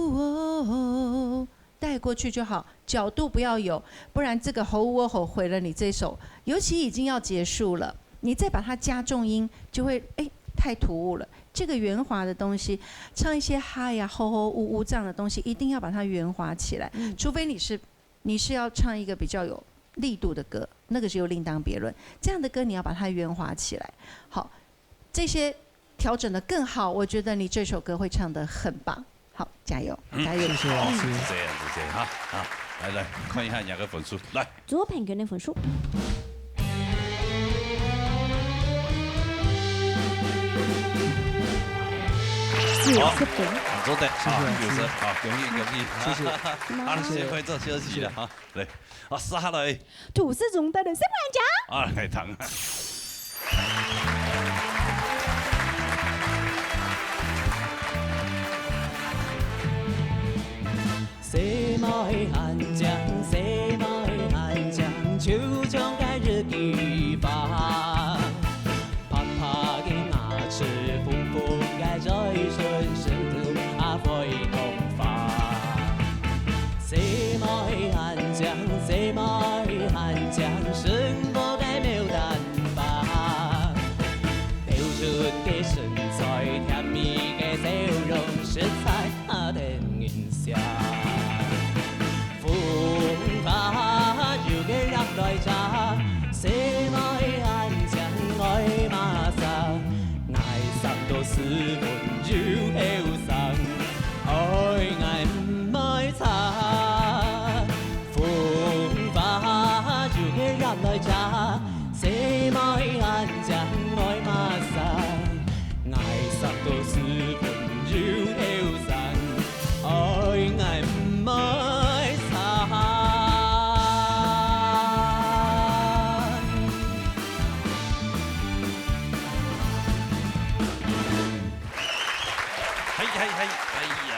喔喔，带过去就好，角度不要有，不然这个吼喔吼毁了你这首，尤其已经要结束了，你再把它加重音，就会哎太突兀了。这个圆滑的东西，唱一些哈呀、吼吼、呜呜这样的东西，一定要把它圆滑起来。除非你是你是要唱一个比较有力度的歌，那个就另当别论。这样的歌你要把它圆滑起来。好，这些调整的更好，我觉得你这首歌会唱得很棒。好，加油，加油！谢谢老师。是这样子，这样哈啊，来来看一下两个分数，来。左平均的分数。九十分。好，做得啊，谢谢九十，好，恭喜恭喜，谢谢好，谢谢快乐休息了哈，来，啊，杀下来，土司总带的三万奖。啊，来糖。 細妹還靚，細妹還靚，就像該日枝花。白白个牙齒，紅紅个嘴唇，舌頭啊會講話。細妹還靚，細妹還靚，成個个牡丹花。 飄出个身材，甜蜜个笑容，實在啊得人惜。風花有个人來遮，細妹還靚愛麼儕，𠊎三到四分又後生，愛𠊎毋愛差。 風花有个人來遮，細妹還靚愛麼儕，𠊎三到四分又後生，愛𠊎毋愛差。 嘿嘿嘿，哎呀，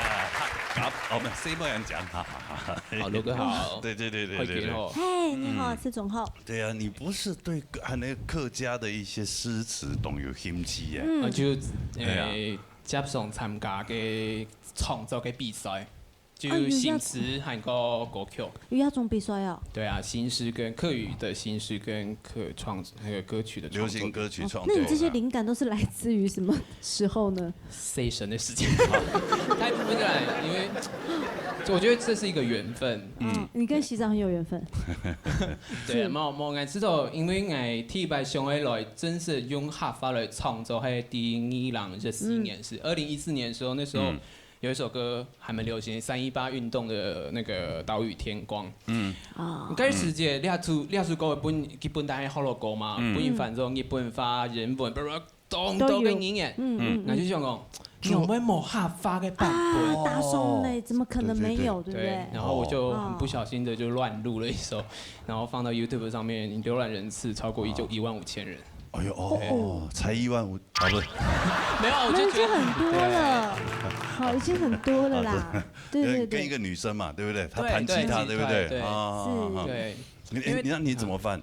好，哦，没有，細妹人講，哈哈哈。好，罗哥好。对对对对对对。好，罗哥好。嘿，你好，司总好。对啊，你不是对客那个客家的一些诗词懂有兴趣耶？我就哎呀诶，接上參加个創作个比賽，就新詩還有歌曲。有那種比賽哦？對啊，新詩跟客語的新詩跟客創那個歌曲的創作。流行歌曲創作。哦，那你這些靈感都是來自於什麼時候呢？睡神的時間。大部分就來，因為我覺得這是一個緣分。嗯，你跟西藏很有緣分。對，是。無，無，我知道，因為我第一擺想要來正式用客話來創作，係在二零一四年，是二零一四年的時候，那時候有一首歌還蠻流行，三一八運動的那個《島嶼天光》。嗯。啊。該時節，這首，這首歌本，佢本來係學老歌嘛，嗯。本翻做日本話、英文，blah blah，當多个語言。都有。嗯，嗯，嗯。那就想講，你有沒有客話个版本？啊，打爽嘞，怎麼可能沒有，對不對？對，然後我就很不小心的就亂錄了一首，然後放到YouTube上面，瀏覽人次超過一，就一萬五千人。哎呦，哦，哦，才一萬五，啊，不是。沒有，我就覺得，那已經很多了。對。好，已經很多了啦。啊，對，對，對。跟一個女生嘛，對不對？她彈吉他，對，對，對不對？對。啊，是。啊，啊。對。你，因為，你，那你怎麼辦？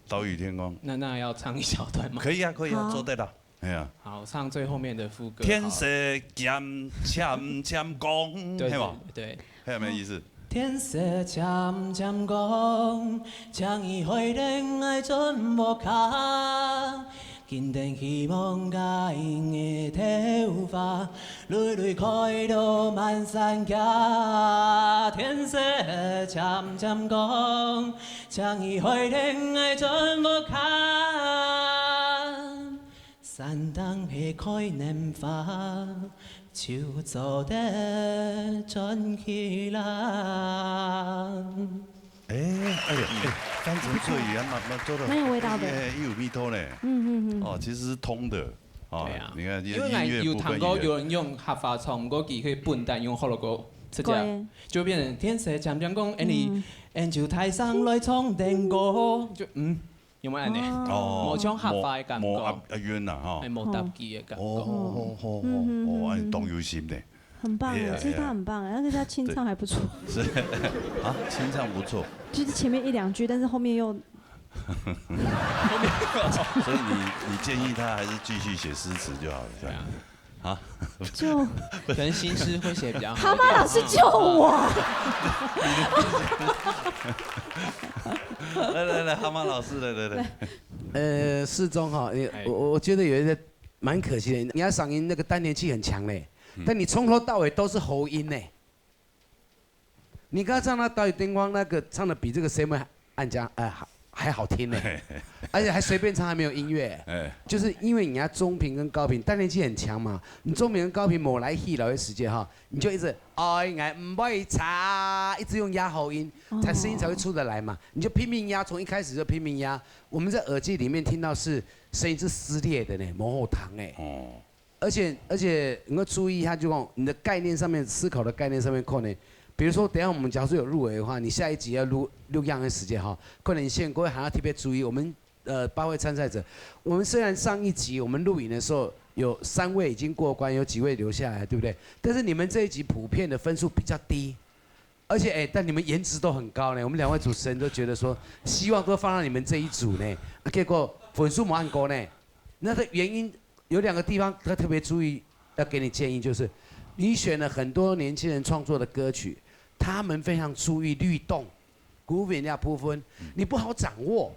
島嶼天光。那，那要唱一小段嗎？可以啊，可以啊，好。做得啦。哎呀。好，唱最後面的副歌好了。天色漸，漸，漸光，對，係無？對，對。還有沒有意思？天色漸漸光，請你開燈愛轉屋下。今天希望甲因个頭髮，累累開到滿山腳。天色漸漸光，請你開燈愛轉屋下。 山頂係開年花，就做得轉去啦。哎，哎呦，哎，翻成客語還蠻，蠻做得，蠻有味道的。哎，有味道呢。嗯，嗯，嗯。哦，其實是通的。哦，對啊。你看，因為有聽過有人用客話唱，毋過佢可以笨蛋用學老歌直接，對。就變成天色漸漸光，哎，你，嗯。哎，就大聲來唱電歌，就，嗯。 有無恁呢？哦。無像客話个感覺。無，無押，押韻啦，吼。哎，無搭機个感覺。哦，哦，哦，哦，嗯，嗯，哦，嗯，哎，當有心呢。很棒哎，哎呀，其實他很棒哎，而且他清唱還不錯。哎呀。是，啊，清唱不錯。就是前面一兩句，但是後面又所以你，你建議他還是繼續寫詩詞就好了，這樣。對啊。 啊？就可能新詩會寫比較好一點。蛤蟆老師救我！來，來，來，蛤蟆老師，來，來，來。呃，世忠哈，你，哎。我，我，我覺得有一個蠻可惜的，你的嗓音那個丹田氣很強嘞，嗯。但你從頭到尾都是喉音呢。 你剛剛唱那島嶼天光那個，唱得比這個細妹恁樣，呃，還，還好聽呢。而且還隨便唱，還沒有音樂。哎。就是因為你要中頻跟高頻，丹田氣很強嘛，你中頻跟高頻無來氣了的時間哈，你就一直，哎，哎，毋會差，一直用壓喉音，哦。才聲音才會出得來嘛。你就拼命壓，從一開始就拼命壓。我們在耳機裡面聽到是聲音是撕裂的呢，模糊糖哎。哦。 而且，而且你要注意一下，就講你的概念上面，思考的概念上面，可能，比如說，等一下我們假如有入圍的話，你下一集要錄，錄樣的時間哈，可能先各位還要特別注意，我們，呃，八位參賽者，我們雖然上一集我們錄影的時候有三位已經過關，有幾位留下來，對不對？但是你們這一集普遍的分數比較低，而且，哎，但你們顏值都很高呢，我們兩位主持人都覺得說，希望都放到你們這一組呢，啊，結果分數無恁高呢，那個原因 有兩個地方他特別注意，要給你建議，就是你選了很多年輕人創作的歌曲，他們非常注意律動、grooving那部分，你不好掌握。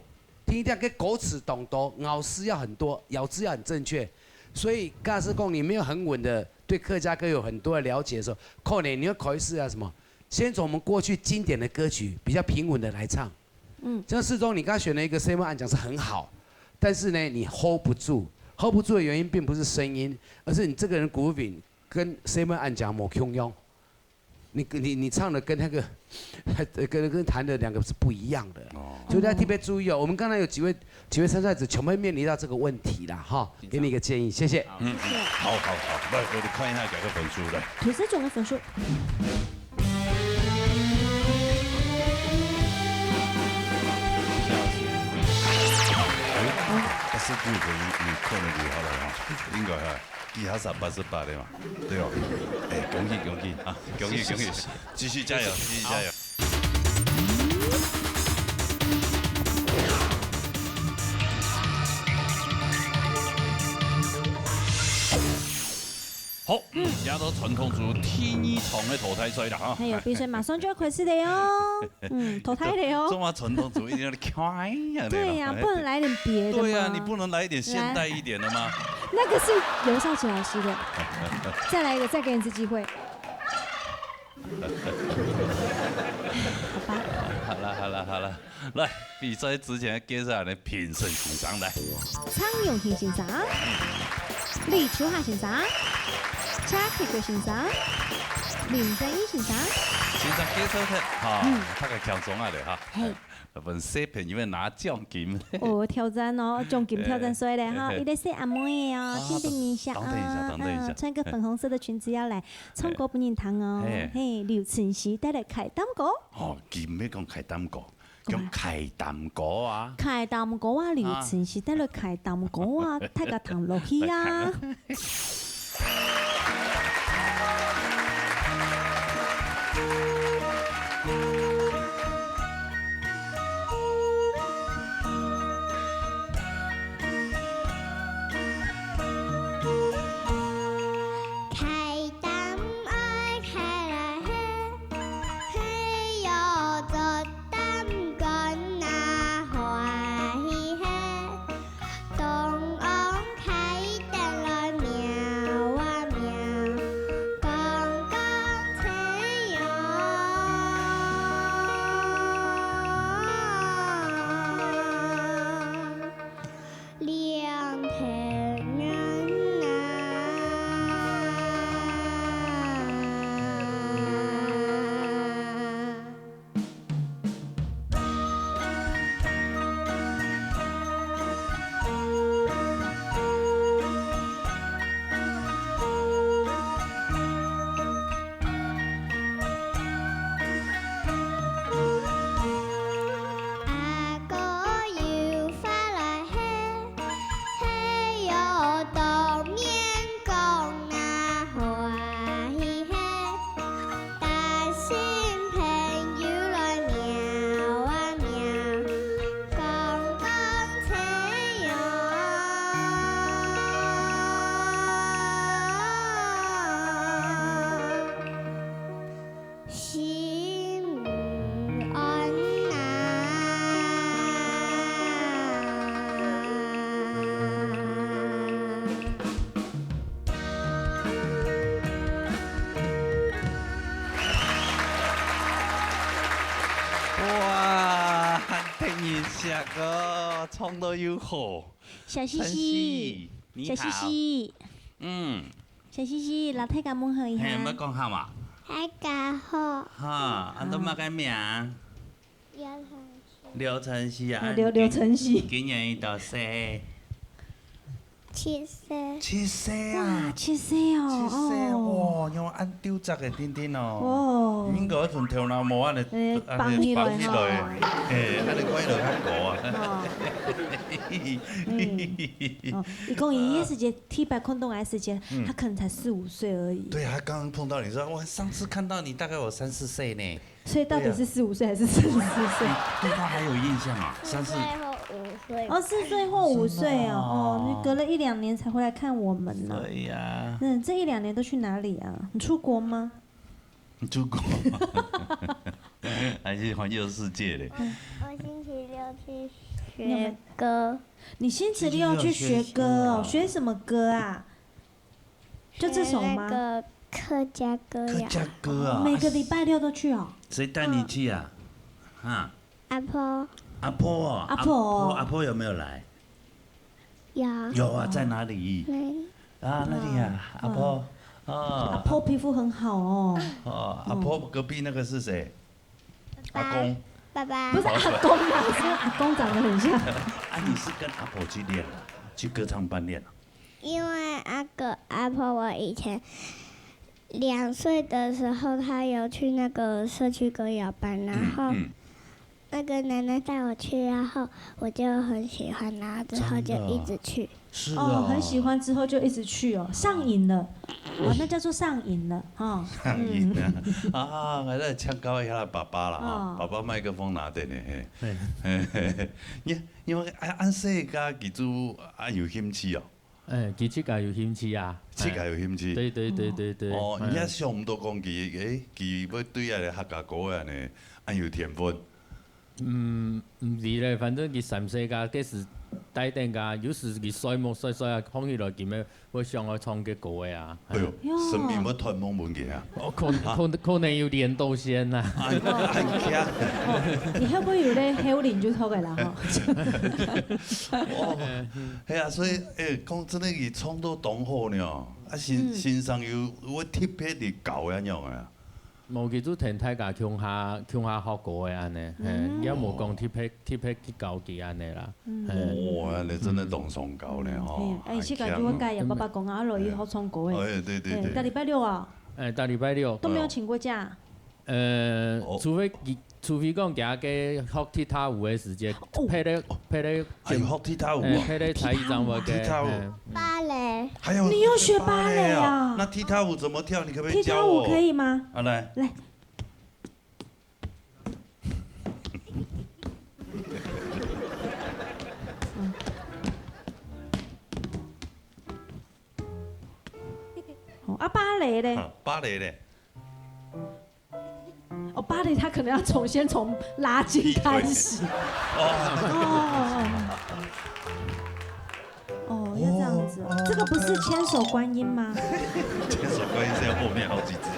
聽一聽，跟狗齒咚咚，咬字要很多，咬字要很正確。所以，假使講你沒有很穩的對客家歌有很多的了解的時候，可能你要考慮是啊什麼？先從我們過去經典的歌曲比較平穩的來唱。 嗯。像世忠，你剛剛選了一個細妹恁樣是很好，但是呢，你hold不住，hold不住的原因並不是聲音，而是你這個人grooving跟細妹恁樣無共樣。你，你，你唱的跟那個，跟，跟彈的兩個是不一樣的。哦。所以大家特別注意哦，我們剛才有幾位，幾位參賽者全部面臨到這個問題啦，哈，給你一個建議，謝謝。好。嗯，嗯，好，好，好，來，我們看一下這個分數，來。第四種的分數。 哎，八十九分有，有可能有好了哈，應該哈，其他是八十八的嘛，對哦。哎，恭喜恭喜啊，恭喜恭喜，繼續加油，繼續加油。好，嗯，也到傳統組第二場个淘汰賽了哈。還有比賽馬上就要開始了喲。嗯，淘汰了喲。中華傳統組一定要開呀，對呀，不能來點別的嗎？對呀，你不能來一點現代一點的嗎？那個是尤少奇老師的。再來一個，再給你一次機會。好吧。好了，好了，好了。 來，比賽之前介紹你評審先生來。蔡永興先生，李秋霞先生，謝啟國先生，林正義先生。先生介紹忒，哈，嗯。大家輕鬆下來哈。嘿。分小朋友們拿獎金。哦，挑戰哦，獎金挑戰出來哈，嘿，嘿，嘿。一個細阿妹哦，啊，等等一下等等一下，啊，等等一下。啊，穿個粉紅色的裙子要來唱歌分人聽哦。嘿。嘿，劉晨曦帶來開擔歌。哦，佢毋係講開擔歌。 講開擔歌啊。開擔歌啊，劉晨曦帶來開擔歌啊，大家聽落去啊。開擔愛開來嘿， 嘿喲，做擔官啊，歡喜嘿。東翁開燈來喵啊喵，公公車喲。 兩頭圓啊。阿哥有話來嘿，嘿喲，當面講啊，歡喜嘿。帶新朋友來喵啊喵，公公車喲。 心安啊。哇，還得人惜哦，唱到又好。小西西，小西西，你好。小西西。嗯。 小西西，摎大家問候一下。嘿，愛講好無？大家好。哈，恁多麼个名？劉晨曦。劉晨曦啊，啊，劉，啊，劉晨曦。今，今年幾多歲？七歲。七歲啊！哇，七歲哦，七歲，哦。哇，有恁大隻个丁丁哦。哦。應該從頭那毛恁呢，哎，恁呢綁起來，綁起來，哈。哎，恁呢乖了較高啊。哦。嗯。哦，伊講伊个時節， 第一擺看到𠊎个時節，嗯。他可能才四五歲而已。對啊，他剛剛碰到你說，我上次看到你大概有三四歲呢。所以到底是四五歲還是四十四歲？對啊。你對他還有印象啊？三四，四歲或五歲。哦，四歲或五歲哦，真的哦。哦，你隔了一兩年才回來看我們呢。對呀。嗯，這一兩年都去哪裡啊？你出國嗎？你出國？還是環遊世界嘞？我，我星期六去學歌。你有沒有 你星期六要去學歌哦，學什麼歌啊？就這首嗎？學那個客家歌謠。客家歌啊，每個禮拜六都去哦。誰帶你去啊？啊？阿婆。阿婆哦，阿婆哦。阿婆，阿婆有沒有來？有。有啊，在哪裡？哪裡？啊，那裡啊，阿婆。嗯。哦。阿婆皮膚很好哦。哦，阿婆隔壁那個是誰？阿公。爸爸。不是阿公啊，是跟阿公長得很像。啊，你是跟阿婆去練啊？去歌唱班練啊？因為那個阿婆，我以前兩歲的時候，她有去那個社區歌謠班，然後，嗯，嗯。那個奶奶帶我去，然後我就很喜歡，然後之後就一直去。真的哦。是哦。哦，很喜歡之後就一直去哦，上癮了。哦，那叫做上癮了，哈。上癮了。嗯。啊，還在請教一下爸爸啦，哈。哦。爸爸麥克風拿等呢，嘿。嘿。你，你們，啊，恁細个其實啊有興趣哦。哎，佢自家有興趣啊。自家有興趣。對對對對對。哦，嗯。你也想毋到講佢，誒，佢會對這个客家歌个恁呢，恁有天分。嗯，毋知咧，反正佢三歲个，該時戴等个，有時佢睡目睡睡啊，䟘起來，佢乜會想愛唱个歌个啊。哎喲，哎喲。神明會託夢分佢啊。哦，可可可能有連到線啊。哎，哎呀。哦，你會不會有咧後靈就好个啦吼？哦，係啊，所以，誒，講真个，佢唱到當好呢，啊，先，嗯。先生有，有特別个教个樣个啊？無，佢就同大家共下，共下學過个恁呢，嘿，嗯。也無講特別，特別去教佢恁呢啦，嗯。嘿。哇，你真的當上教呢，嗯，吼，嘿，哎，很強。世界就會教，爸爸講啊，落去學唱歌个。哎，對，對，嘿，對。逐禮拜六啊？哎，逐禮拜六。都沒有請過假？呃，哦。除非佢 除非講今个學踢踏舞个時節，哦。配咧，配咧，哎，學踢踏舞啊。哎，配咧才藝展會个，踢踏舞。嘿。芭蕾。還有你有學芭蕾啊？學芭蕾啊？那踢踏舞怎麼跳？你可不可以教我？踢踏舞可以嗎？啊，來。來。嗯。哦，啊，芭蕾咧？啊，芭蕾咧？ 哦，芭蕾他可能要從，先從拉筋開始。劈腿。哦。哦，哦，哦，要這樣子哦。哦。這個不是千手觀音嗎？千手觀音是要後面好幾隻。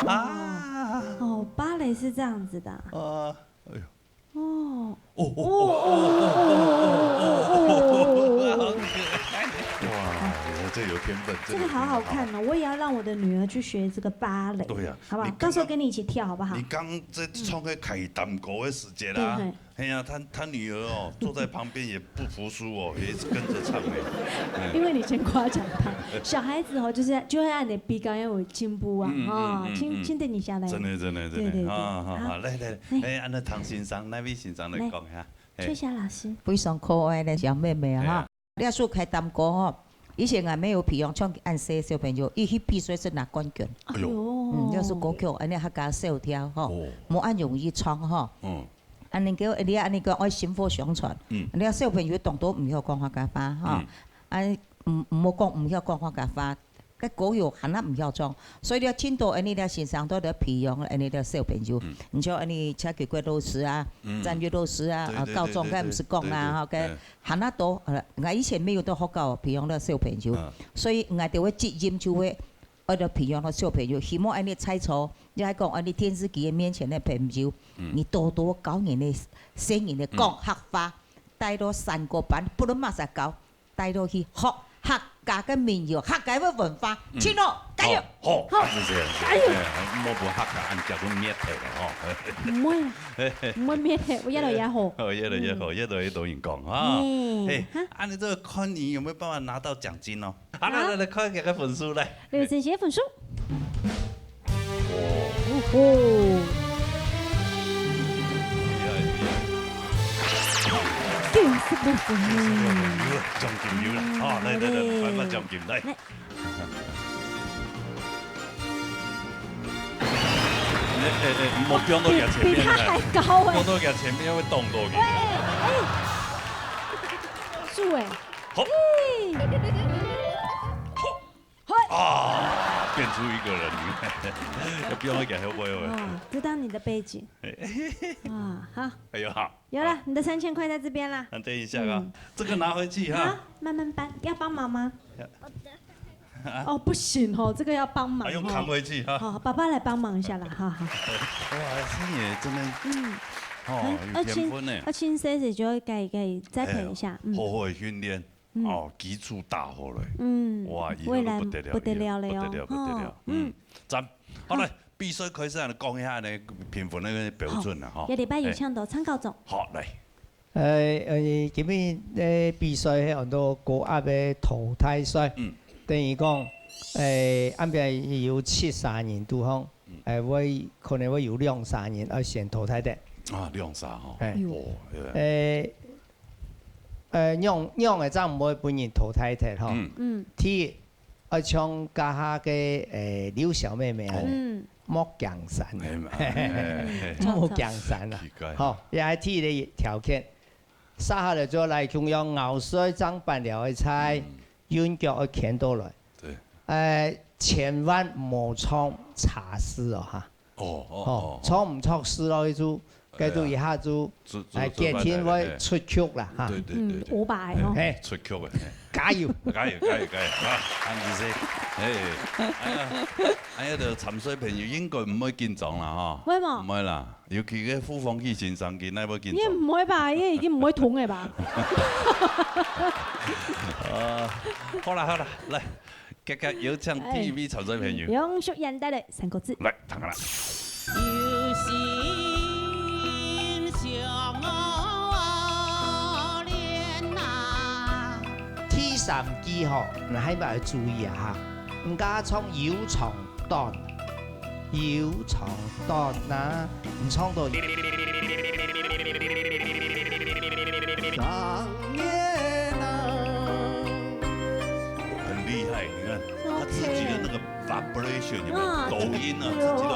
啊。哦，芭蕾是這樣子的啊。啊，哎喲。 哦。哦，哦，哦，哦，哦，哦，哦，哦，哦，哦，哦。哇，這有天分，這個好好看哦，這個真的很好。我也要讓我的女兒去學這個芭蕾，對呀，好不好？你剛剛，到時候跟你一起跳，好不好？你剛在唱个開淡歌个時節啦，嗯。對，嘿。嘿呀，他，他女兒哦，坐在旁邊也不服輸哦，也一直跟著唱欸。哎。因為你先誇獎他，小孩子哦，就是，就會按你比較要有進步啊，嗯，嗯，哦，嗯，嗯。輕，輕點一下來。真的，真的，真的，對，對，對。啊，好，好，好，來，來，來。哎，按照唐先生，那位先生來講一下。 來，嘿。翠霞老師。非常可愛的小妹妹啊，哈。嘿啊。這首開淡歌吼，以前𠊎乜有培養，像恁細小朋友，佢去比賽係拿冠軍。哎喲。哎喲。嗯，這首歌曲，恁呢客家小調吼，哦。無恁容易唱吼。嗯。恁呢叫，你恁呢講愛薪火相傳。嗯。恁呢小朋友當多毋曉講客家話吼。嗯。啊，毋，毋好講毋曉講客家話， 該歌謠還較毋曉唱，所以咧，盡多恁呢咧先生都咧培養恁呢咧小朋友。嗯。你像恁呢車啟國老師啊，嗯。詹玉老師啊，對，啊，對，高中該毋係講啊，對，對，吼，該對。還較多，呃，𠊎以前乜有到學校培養了小朋友，嗯。所以𠊎兜个責任就會，愛來培養了小朋友，希望恁呢在座，你還講恁呢電視機个面前个朋友，嗯。你多多教你个細人仔講客話，嗯。帶到山歌班，不論麼儕教， 帶落去學客家个民謠、客家个文化，嗯。盡好，加油！好，好，好。係這樣，係這樣。加油！哎，莫分客家恁結棍滅忒了吼。毋會啊，毋會滅忒，會越來越好。哦，越來越好，嗯。越來越多人講啊。哎，哎，哈。恁呢這個看你有沒有辦法拿到獎金哦。好，來，好。來，來，看一下分數來。劉晨寫分數。 哦吼。厲害，厲害。九十六分呢。九十六分，有了，獎金有了。嗯，啊，來，來，來，好嘞。頒發獎金，來。來。哎，哎，哎，莫放到佢前面來。比，比他還高哎。放到佢前面會擋到佢。喂，哎。樹哎。好。哎。好。 嘿。啊，變出一個人，要不要給他會不會？哦，就當你的背景。啊，好。哎呦，好。有了，好。你的三千塊在這邊啦。那等一下啊，嗯。這個拿回去哈。好，慢慢搬，要幫忙嗎？要。啊。哦，不行哦，這個要幫忙哦。啊，用扛回去哈。好，爸爸來幫忙一下啦，哈哈。哇，是你真的，嗯。哦，啊，有天分呢。而且，而且這些就要給，給栽培一下，哎，嗯。好好的訓練。 嗯。哦，基礎打好了。嗯，哇，以後都不得了，未來不得了了哦。以後不得了，不得了。哦，嗯。嗯，讚。好，好。來，比賽開始啊，講一下呢，評分那個標準了，好，吼。這禮拜有請到參考總。哎。好，來。呃，呃，今日，呃，比賽係安到高壓个淘汰賽。嗯。等於講，呃，恁樣有七儕人拄好，嗯。呃，會，可能會有兩儕人愛先淘汰忒。啊，兩儕吼。哎。哦，對。呃， 呃，仰，仰仔正毋會分人淘汰忒吼。嗯。嗯。第一，愛像這下个，呃，劉小妹妹啊，哦。嗯。莫驚山，哎嘛，哎，哎，哎。莫驚山啊。奇怪。吼，也係第一个條件。續下來就來共樣咬碎正粄條个菜，嗯。韻腳愛牽到來。對。呃，千萬莫唱差字哦，哈。哦，哦，哦，哦。唱毋著字咯，佢就，該就一下就，就，就，哎，就決定會出曲啦，哈。對，對，對，對。嗯，五百哦。哎。出曲个，哎。 加油！加油，加油，加油！啊，恁仔細。哎，哎呀，哎呀，就參賽朋友應該毋會緊張啦，吼。會無？毋會啦，尤其个傅鳳喜先生，佢哪會緊張？你毋會吧？你已經毋會痛个吧？啊，好啦，好啦，來，遽遽有請第一位參賽朋友。哎，楊淑燕帶來三個字。來，聽下啦。 有心相戀啊。第三句吼，你還愛注意啊哈，毋加唱有長短，有長短啊，你唱到。長遠啊。很厲害，你看，他自己的那個 vibration，有沒有？啊，抖音啊，自己的。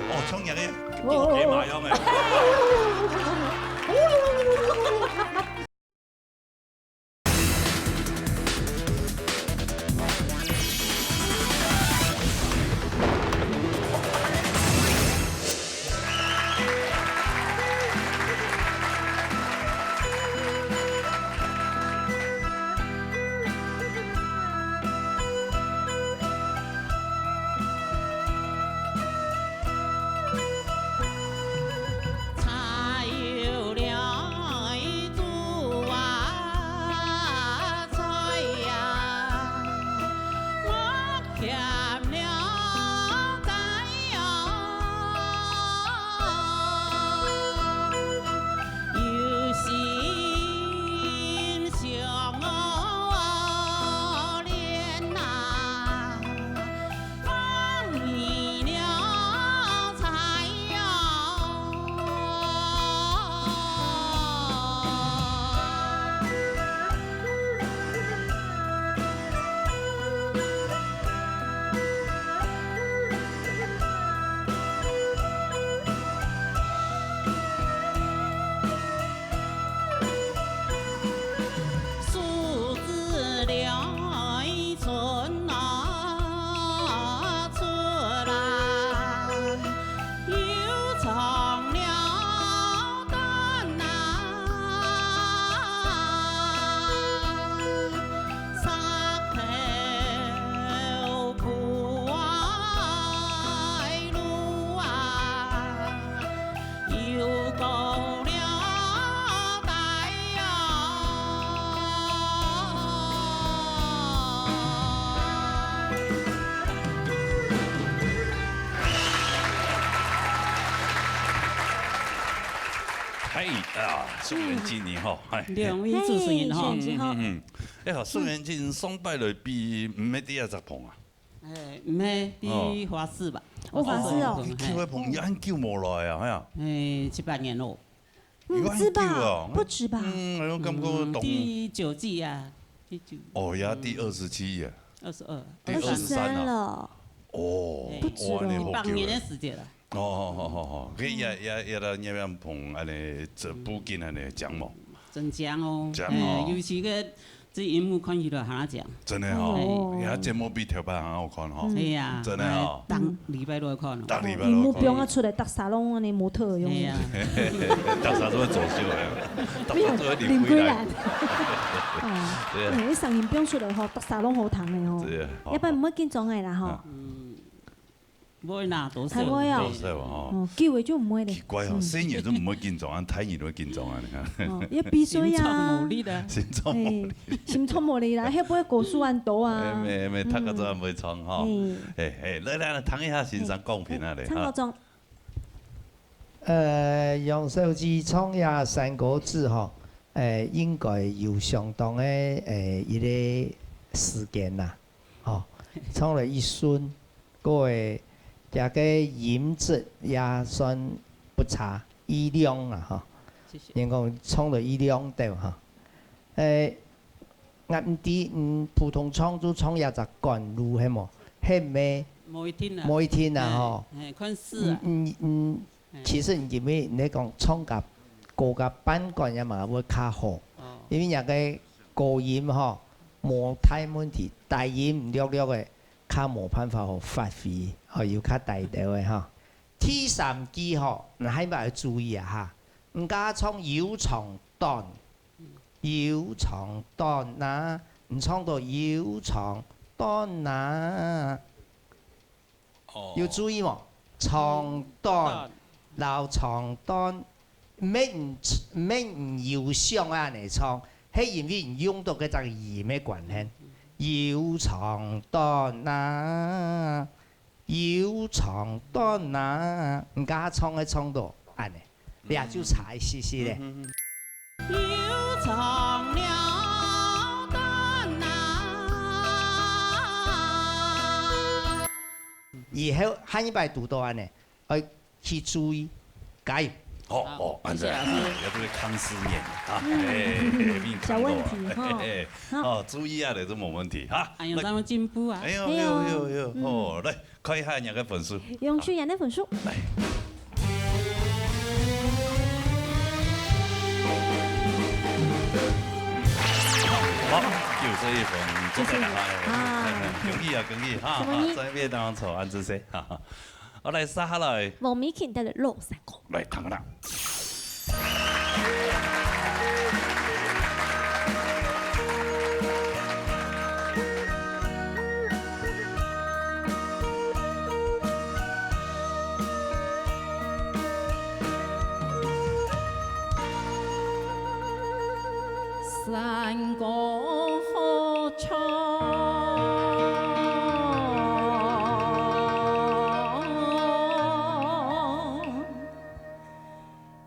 哦，唱起來，給我给马腰美。嗨啊，宋元金你好，嗨。兩位主持人好。嘿，嗯，嗯，嗯。哎呀，宋元金上擺來比毋係第一隻棚啊。哎，毋係，比華視吧。哦，華視哦。你去位朋友恁久無來啊，哎呀。哎，七八年咯。嗯，有恁久啊？不止吧？嗯，我感覺當，嗯，第九季啊，第九。哦，也第二十七啊。二十二。第二十三啊。二十三了。哦，哎，不止了。哇，你好久了。一百年的時間了。 哦，好，好，好，好，佢也，也，也到月亮棚恁呢，這附近恁呢，靚無？真靚哦。靚哦。哎，尤其个這螢幕看起來還靚。真的哦，哦。哎，節目比頭擺還好看吼。嗯。哎呀，真的哦。哎，當禮拜都要看哦。當禮拜都要看。螢幕放啊出來，逐儕攏恁呢模特樣。哎呀。逐儕都會走秀的，逐儕都會領歸來。領歸來。哦，對啊。哎，聲音放出來吼，逐儕攏好聽的吼。對啊。要不然毋會緊張的啦吼。啊。嗯。 會啦，多少。還會哦。多少哦。哦，久了就毋會咧。奇怪哦，嗯。細人都毋會緊張，啊，大人都會緊張啊，你看。哦，要比賽啊。心臟無力的。心臟無力。哎，心臟無力啦，會毋會高血壓多啊？哎，沒，沒，嗯。大家都還會唱哈。哎。哎，哎，來，來，來，聽一下先生講評啊，哎，來，哈。唱高中。呃，楊小姐唱這三個字吼，哎，應該有相當的，哎，一個時間啦。 吼，唱了一順，各位，這個音質也算不差，一亮啦，吼。謝謝。人講唱了一亮對，吼。誒，𠊎毋知，嗯，普通唱就唱這隻趕路，係無？係毋係？無一定啊。無一定啊，吼。嘿，嘿，看事啊。嗯，嗯，嗯，嘿。其實因為你講唱甲高甲半管也嘛會較好，哦。因為若个高音吼，無大問題，低音略略个，較無辦法好發揮，吼，有較低調个吼。第三句吼，你還愛注意啊哈，你家唱又長短， 又長短啊，你唱到又長短啊。哦。有注意無？長短，短。摎長短，毋係毋，毋係毋有想啊，恁樣唱，係因為你用到該隻音个關係。又長短啊，又長短啊，你家唱个唱到恁樣，這就差一息息咧。嗯，嗯，嗯。 又長了短啊。以後下一擺堵到恁樣，愛去注意，加油！好，好，哦，恁樣，謝謝老師。啊，這個康思念啊，嗯。哎，哎，哎，小問題哈。哎，哎，好。哦，注意啊，這就無問題哈。哎喲，來。咱們進步啊。哎喲，哎喲，哎喲，哎喲，嗯。哦，來，看一下你个分數。用去年的分數。來。 好，九十一分，做得了，哎，啊。恭喜啊，恭喜，哈，什麼呢？哈，在面當中，恁仔細，哈哈。好，來，接下來。黃美琴帶來老山歌。來，聽啦。 山歌好唱，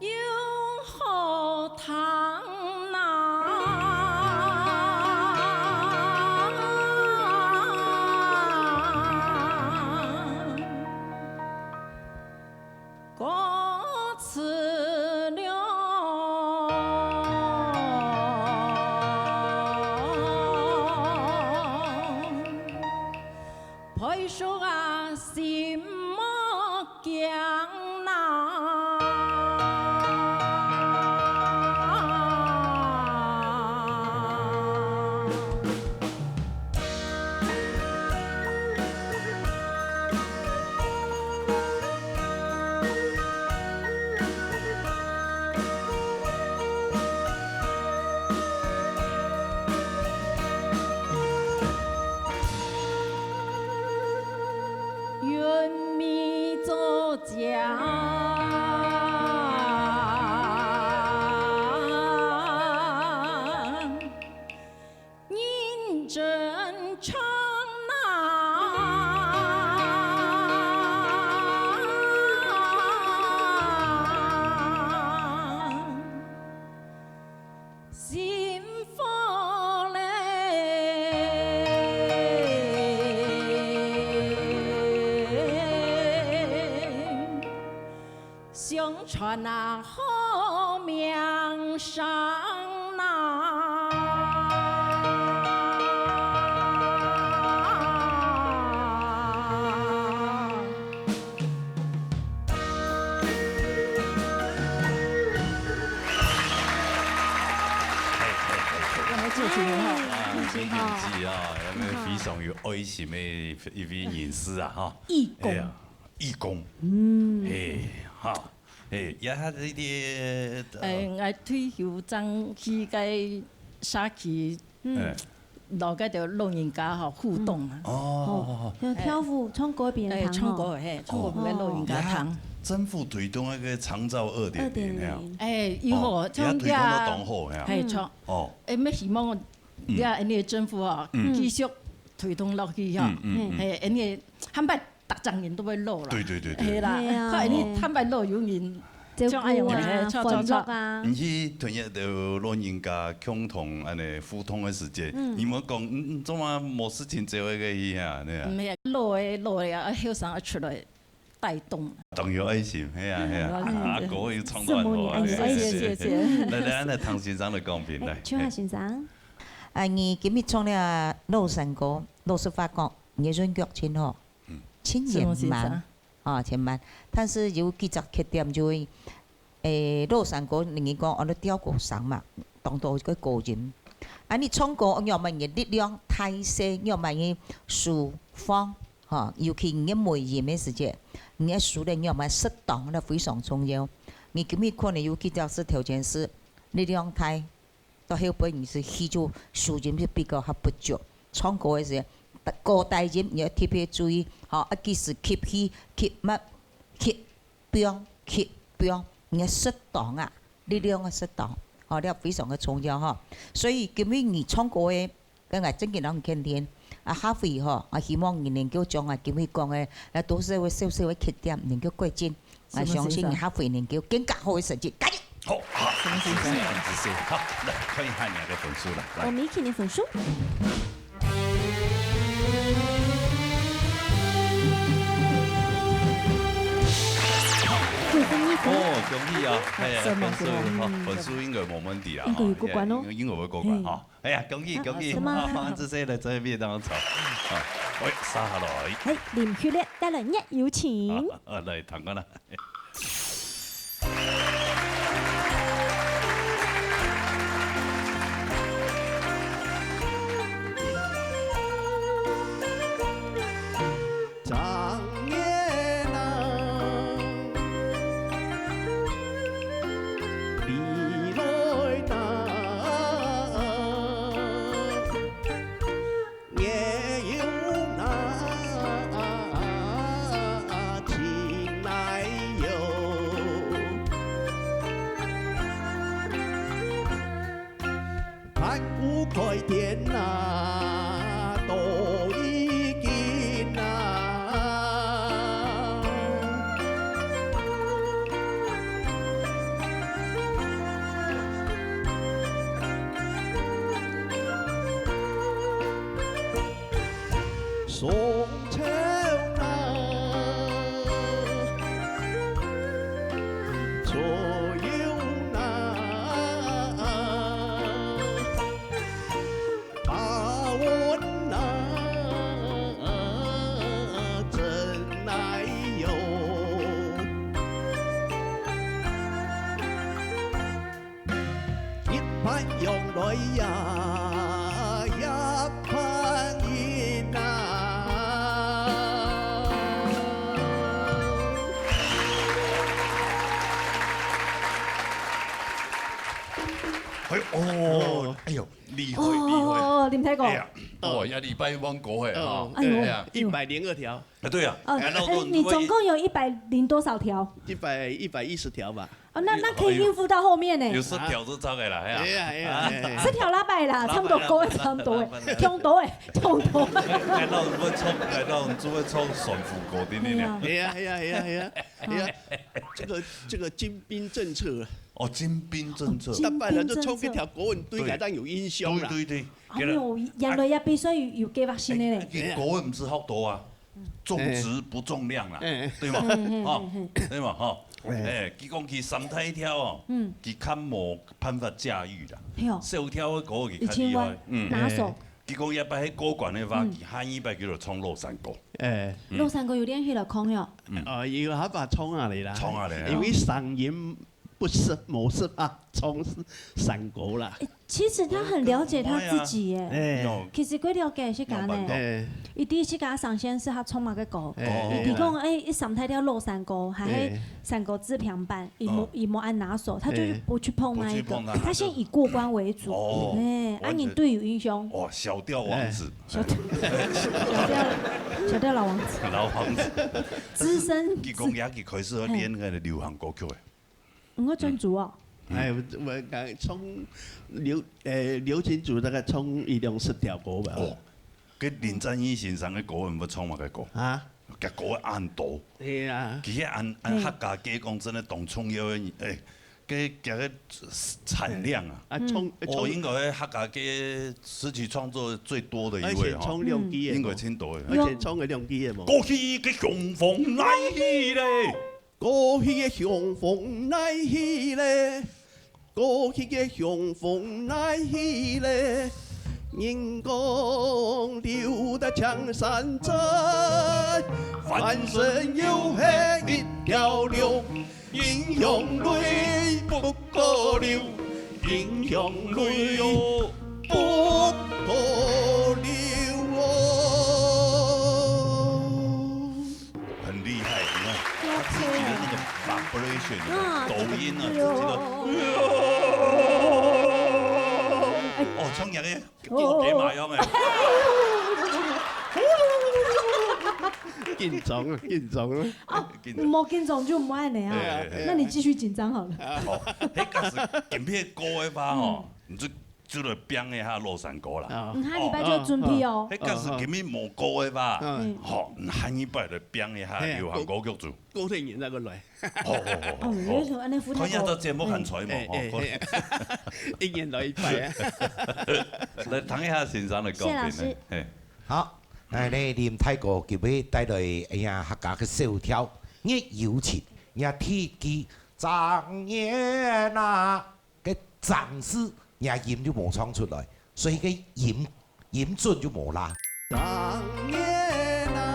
又好聽哪。 歌词了，配合啊，心莫僵哪。 云米作家。 认真唱啊，幸福嘞。 相传啊，好名声呐。嘿，嘿，嘿，嘿。有沒有做出來哈？哎，啊，真好。真好。真好。非常有愛心的一位人士啊，哈。義工。哎呀。 義工。嗯。嘿，哈，嘿，也還有一點，呃，哎，𠊎退休正去該社區，嗯。哎。摎該兜老人家吼互動啊。哦。哦，就跳舞、唱歌分人聽吼。哎，唱歌，嘿，唱歌分該老人家聽。哦。也政府推動那個長照二點零，二點零。哎，有吼，哦，也推動到當好，嘿啊。嘿，唱。哦。哎，乜希望 嗯。這恁呢政府吼，嗯。繼續推動落去吼。嗯，嗯，嗯。嘿，恁呢，坦白逐隻人都會老啦。對，對，對，對。係啦，係啊。看恁呢坦白老有人，照顧啊，像恁樣，嘿，著，著，著。歡樂啊。你去同一兜老人家共同恁呢互動个時節，嗯。你莫講，嗯，嗯，做麼無事情做个去啊，對啊。毋係，老个老个啊，後生啊出來 帶動。當有愛心，係啊，係啊。嗯。啊，歌又唱到恁好啊，什麼你愛心？謝謝，謝謝。來，來，來，唐先生來講評，來。哎，秋華先生。啊，你今日唱了老山歌，老實話講，你个韻腳真好，真圓滿，啊，圓滿。但是有幾隻缺點就係，誒，老山歌人講安到調過聲嘛，當多个高音。啊，你唱歌仰般个力量、大細，仰般个舒放，吼，尤其你个尾音个時節，你个收音仰般適當，該非常重要。你今日可能有幾隻係條件係力量大， 到後背你係去就收音就比較較不足。唱歌个時，高低音你愛特別注意，吼，啊，幾時吸氣、吸密、吸放、吸放，你愛適當啊，力量愛適當，吼，這非常个重要吼。所以今日你唱歌个，跟𠊎真个人肯定，啊，下回吼，啊，希望你能夠將啊今日講个，啊，都係有小小个缺點，能夠改進。 啊，相信你下回能夠更加好个成績，加油！好，好，很仔細，很仔細。好，來看一下你个分數了，來。我们一起来分数。九分一分。哦，恭喜啊！哎呀，什么分数，什么？好，分数应该无问题啦，应该有过关咯。哈，应该，应该会过关哈。哎呀，恭喜，啊，恭喜！什么？好，这些来这边当中，啊，喂，杀下来。哎，林秀莲带来热有情。啊，啊，来，唐官啦。 哎呦，哦，哎呦，厉害，厉害。哦，哦，哦，林太公。哎呀，哦，也禮拜一放歌嘿，哈。哦，哎呦。哎呀。一百零二条。啊，对啊。哦，哎，那我哎，你总共有一百零多少条？一百，一百一十条吧。哦，那，那可以应付到后面呢。有十条是差个啦，哎呀。哎呀，哎呀，哎呀。十条拉摆啦，差不多够，差不多，够，够。哎，那我们唱，哎，那我们就会唱双副歌，对不对？哎呀，哎呀，哎呀，哎呀，哎呀，这个，这个精兵政策啊。哦，精兵政策。哦，精兵政策。大半人都冲一条国文堆，对。好像有英雄啦。对，对，对。哎呦，原来也比赛有，有计划性的嘞。哎，哎，国文毋係好多啊。 重质不重量啦，哎。对嘛？嗯，嗯，哈，嗯，嗯。对嘛？哈，哎。哎，佢讲佢三大条哦，嗯。佢較無辦法驾馭啦。嘿哦。小条个歌佢較厲害，已经会，嗯。拿手。哎。佢讲一擺去過關个話，嗯。佢下一擺佢就唱老山歌。哎。嗯。老山歌有練習了，空了。嗯。哦，有辦法唱下來啦。唱下來啊。因為聲音 不適，無適合唱山歌啦。欸，其實他很了解他自己耶。哎。其實佢了解自家呢。哎。佢知自家上線適合唱麼个歌。哎。佢講，哎，佢上台跳老山歌，還係山歌自強版，佢無，佢無恁拿手，他就是不去碰那一個，不去碰那個。他先以過關為主。哦，哎，啊，你對有印象？哇，小調王子。哎。小調，小調，小調老王子。老王子。資深。佢講，佢開始練該个流行歌曲誒。 毋過專注哦。哎，我，我講唱流，呃，流行組大概唱一兩十條歌吧。哦，該林占義先生个歌，毋會唱麼个歌？啊？佢歌恁多。係啊。其實恁，恁客家歌講真个當重要个，哎，該，該个產量啊。啊，唱，哦，唱，應該客家歌詞曲創作最多的一位哈。而且唱兩句个嘛。應該真多个。而且唱个兩句个嘛。過去个雄風來去咧。 過去个雄風來去咧，過去个雄風來去咧，人講流得青山在，翻身又係一條龍。英雄淚不可流，英雄淚不可流哦。很厲害，你看他自己的那个 vibration，那个啊，抖音啊，这个自己的，哦，唱起来给给马样哎。緊張啊，緊張啊。哦，緊張。無緊張就毋會恁樣啊。哎，哎，哎。那你繼續緊張好了。好，那假使今日歌的話吼，你就就來編一下老山歌啦。啊。嗯，下禮拜就準備哦。那假使今日無歌的話，嗯。吼，下禮拜來編一下流行歌曲就。 過天人再過來。好，好，好，好。哦，有一種恁樣福袋。看一下這節目看出來無？哎，哎，吼，哎，一年來一擺啊。來聽一下先生的講評。謝老師。嘿。好，來，呢，林大哥今日帶來，哎呀，客家个小調，月有情，也鐵枝正月啊。 个正字，若音就無唱出來，所以个音，音準就無啦。正月啊，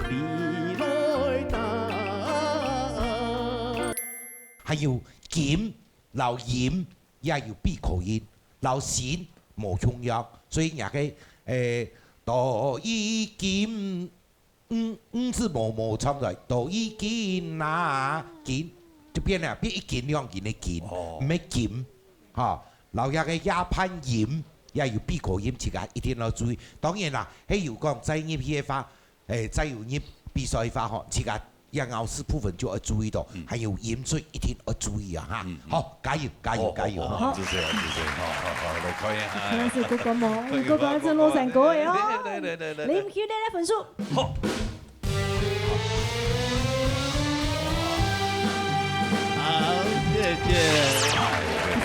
你來到。還有金摎音也有閉口音，摎心無共樣，所以若个，誒，都已經 嗯，嗯，字無，無唱出來，都已經啊，斤，就變了，變一斤兩斤个斤，哦。毋係金，吼。摎該个夜半音也有閉口音，自家一定愛注意。當然啦，係有講再入去个話，誒，再有入比賽个話吼，自家也咬字部分就愛注意到，嗯。還有音準一定愛注意啊，哈。嗯，嗯。好，加油，加油，哦，加油，哦，哈。哦，謝謝，謝謝，好，好，好，來看一下。看下是哥哥無？哥哥這老山歌个哦。來，來，來，來，來。林秀蓮个分數。 好。好，謝謝。哎，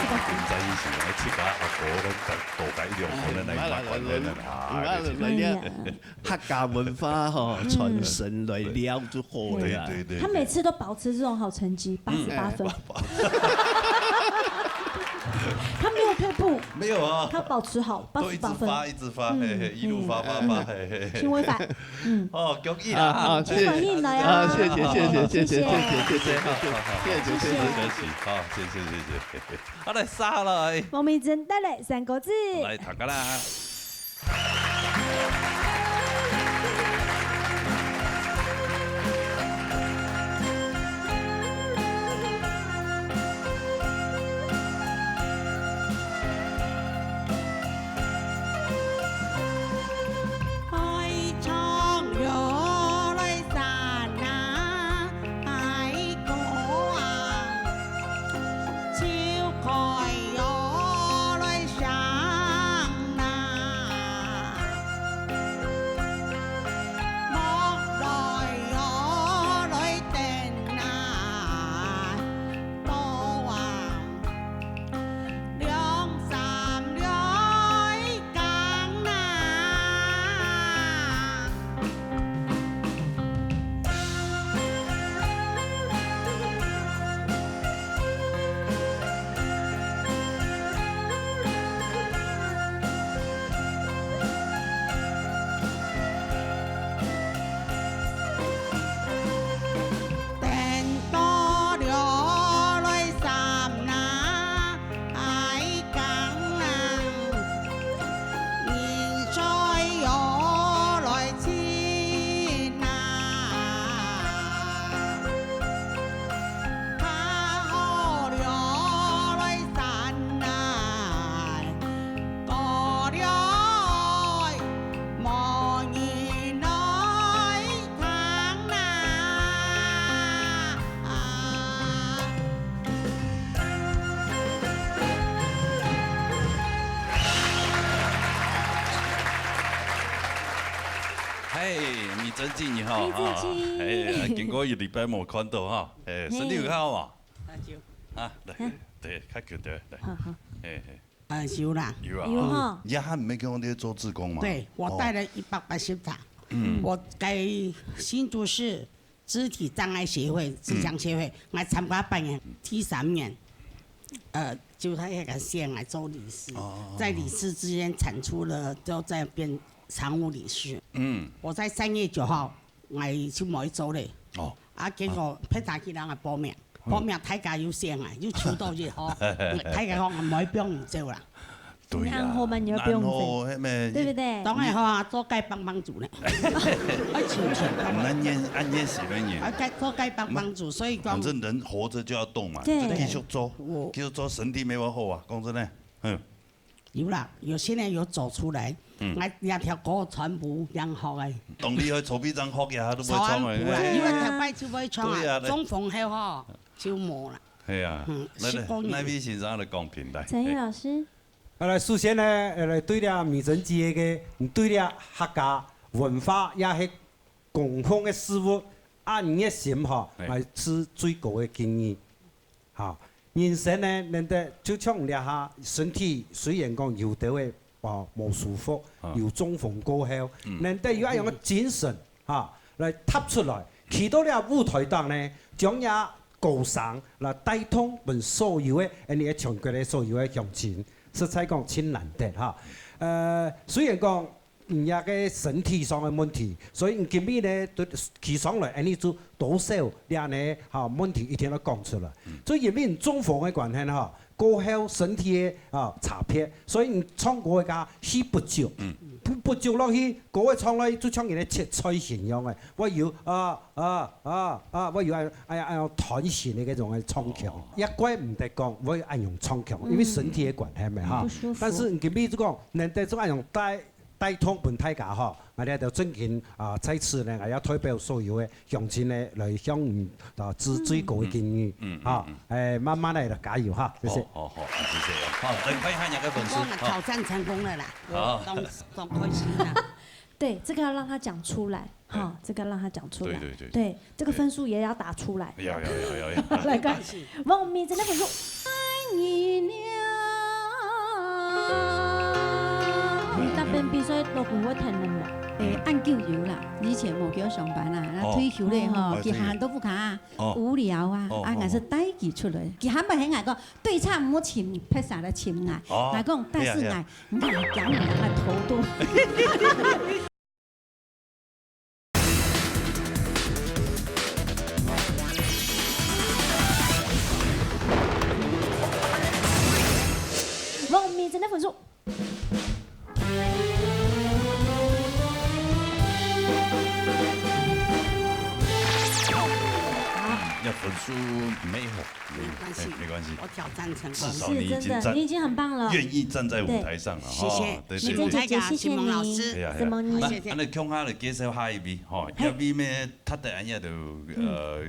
在一起，自家阿哥，咱多加一兩分，咱來一百塊，咱來，啊，哎呀。客家文化吼，傳承來了就好了啦。對，對，對，對。他每次都保持這種好成績，八十八分。嗯。他沒有退步，沒有啊。他保持好，都一直發，八十八分。一直發，嗯，嘿，嘿，一路發，嗯，發，發，嘿，嘿。請問一下。 嗯。哦，恭喜啦！啊，啊，謝謝。歡迎來啊。啊，謝謝，謝謝，謝謝，謝謝，謝謝，謝謝，謝謝，謝謝。好，謝謝，謝謝。好，來，接下來。王明珍帶來三個字。來，讀个啦。嘿，米珍姐你好，米珍姐。哈，哎，經過一禮拜無看到哈，哎，身體有較好無？啊，有。啊，來，嗯。對，較近點，來。好，好。嘿，嘿。 啊，有啦。有啊。有哈。嗯，你還沒跟我們做志工嘛？對，我帶了一百八十場。哦。嗯。我在新竹市肢體障礙協會、智障協會，嗯。我參加半年，第三年。呃，就他也敢谢来做理事，哦。在理事之间产出了，就在变常务理事。嗯。我在三月九号，我就没做了。哦。啊，结果别个去人个报名，报名大家又谢来，又抽到一号，大家讲啊，没放你走啦。对呀，然后嘛，你要不用走，然后那么对不对？当然好啊，做该帮帮主呢，要请全部。按年，按年是按年。啊，该做该帮帮主，所以讲，反正人活着就要动嘛，对。就继续做，我继续做，身体没有好啊，讲真的，嗯。有啦，有些人有走出来，嗯。哎，那条歌全部养好哎。当你去草皮上学呀，都不会唱哎。全部啦，哎。因为头摆就不会唱啊，对呀，对。中风后吼，就没了。哎呀，嗯，那，十多年。那位先生的公平的，陈毅老师。 啊，來，首先呢，呃，來對了美珍姐个，對了客家文化也係公共个事務，恁熱心吼，嘿。來致最高个敬意。吼，人生呢，難得就像這下身體雖然講有兜个，哦，無舒服，啊。有中風過後，嗯。難得有恁樣个精神， 哈，來踏出來，企到這舞台頂呢，將這歌聲來帶動分所有个，恁呢全國个所有个鄉親，實在講真難得哈。呃，雖然講你這个身體上个問題，所以你今日呢，都企上來，恁呢就多少這呢，哈，問題一定要講出來。嗯。所以因為你中風个關係哈， 過後身體个，啊，差別，所以你唱歌个氣不足，嗯。不，不足落去，歌个唱落去就像人个切菜心樣个，會有啊，啊，啊，啊，會有哎，哎呀，哎呀，斷弦个該種个唱腔，哦。也怪毋得講會恁樣唱腔，因為身體个關係嘛，哈。不舒服。但是你今日就講，難得就恁樣帶，帶動分大家吼， 𠊎兜正經，啊，在此呢，𠊎要代表所有个鄉親呢，來向你，啊，致最高个敬意，嗯，嗯，哈，嗯。哎，慢慢來，加油哈，謝謝。好，好，好，謝謝。好，來看一下你个粉絲，我們挑戰成功了啦，好。我當，當開心啊。對，這個要讓他講出來，哈，對。這個要讓他講出來。對，對，對，對。對，這個分數也要打出來。要，要，要，要，要。來，看，王美珍个分數。 你答辯比賽老公會聽你無？誒，恁久有啦，以前無叫上班啦，那哦。退休咧吼，哦，佢閒到屋下啊，哦。無聊啊，哦，啊，哦，𠊎就帶佢出來，佢還毋肯𠊎講，對唱毋好尋，別儕來尋𠊎，哦，𠊎講，但是𠊎，係啊，係啊。𠊎講你个頭都。 王美珍个分數。好。這分數毋係好。 沒關係，哎，沒關係。我挑戰成功。至少你已經站，是，真的，你已經很棒了。願意站在舞台上了，對。哈，謝謝，對，對，對。美珍姐姐，謝謝你。對呀，對呀。承蒙你。那，謝謝。恁樣，共下來介紹下一位，吼，嘿。這位咩，佢个恁樣就，嗯。呃，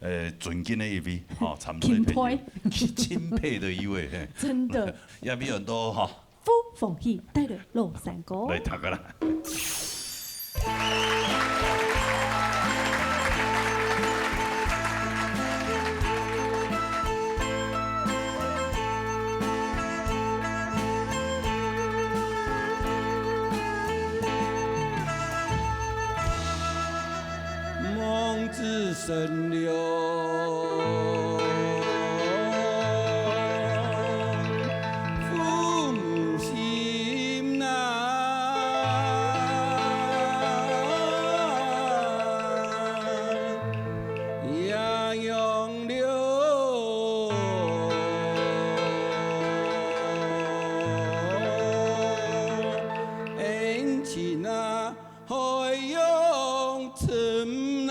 呃，尊敬个一位，吼，參賽朋友，欽佩。欽佩的一位，嘿。真的。這位有很多，吼， 呼風起，帶來老山歌。來，讀个啦。望子成龍 父母心啊，也用了恩情啊。 海洋深啊。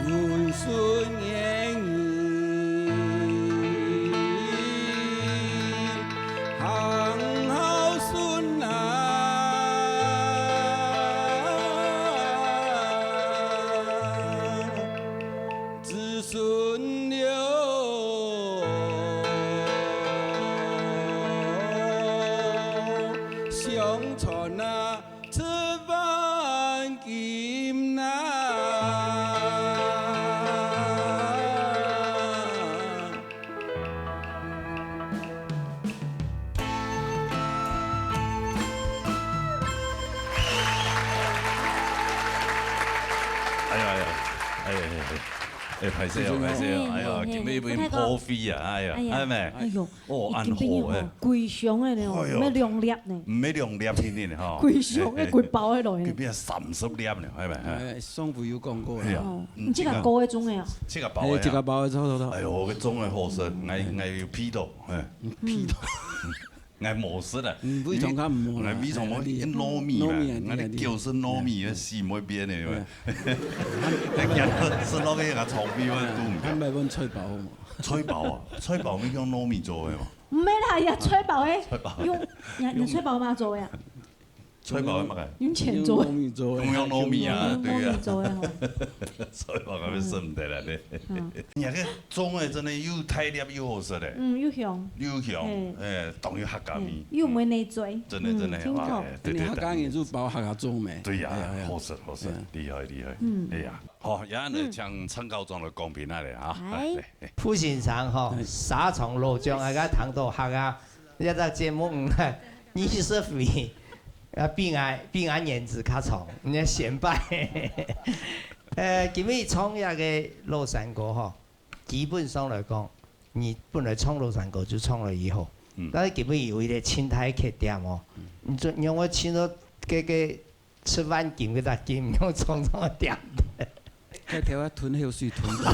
溫順言語，行孝順啊，子孫了，相傳啊。哎，歹勢哦，歹勢哦，哎呀，嘿，嘿，今日已經破費啊，哎呀，哎呀，哎咩？哎喲，哦，恁好哎。規箱个呢，哎喲，毋係兩粒呢，毋係兩粒定定吼，規箱个，規包个落去。今日三十粒呢，係咪？哎，上回有講過啦。哎呀，哦，你這個高个種个啊？這個包个啊。哎，這個包个，走走走。哎喲，我个種个好食，𠊎，𠊎有鼻到，哎。鼻到。 𠊎無食啊。嗯，非常較毋好啦。𠊎非常無，哎，糯米嘛，糯米啊，𠊎咧叫食糯米，哎，死毋會變个，因為。哎。食落去啊，腸胃會肚毋舒服。哎，菜包好無？菜包啊，菜包毋係用糯米做个嘛？毋係啦，呀，菜包誒，菜包。用，呀，用菜包嘛做个啊？菜包係麼个？用錢做个。用糯米做个。用，用糯米啊，用，對啊。用糯米做个吼。菜包𠊎會食毋得啦，對。嗯。 你看該種个真个又大粒又好食咧。嗯，又香。又香，嘿。哎，當有客家味。嘿，又毋會膩嘴。真个，真个，嗯，真好。哇，哎，對，對，對。客家人就包客家粽咩？對呀，哎呀，哎呀。好食，好食，哎呀。厲害，厲害。嗯。哎呀，好，這下呢，嗯。請陳校長來公平下咧哈。哎。來，來，來。傅先生吼，哎。沙場老將，哎，該談到客家，這隻節目，嗯，二十歲，啊，比𠊎，比𠊎年資較長，人家先輩。呃，今日唱這個老山歌吼， 基本上來講，你本來唱老山歌就唱了以後，嗯。但是今日有一個盡大缺點哦，嗯。你就，你用我唱到這個吃飯金這隻金，你用唱到點的。該條啊，吞口水吞到。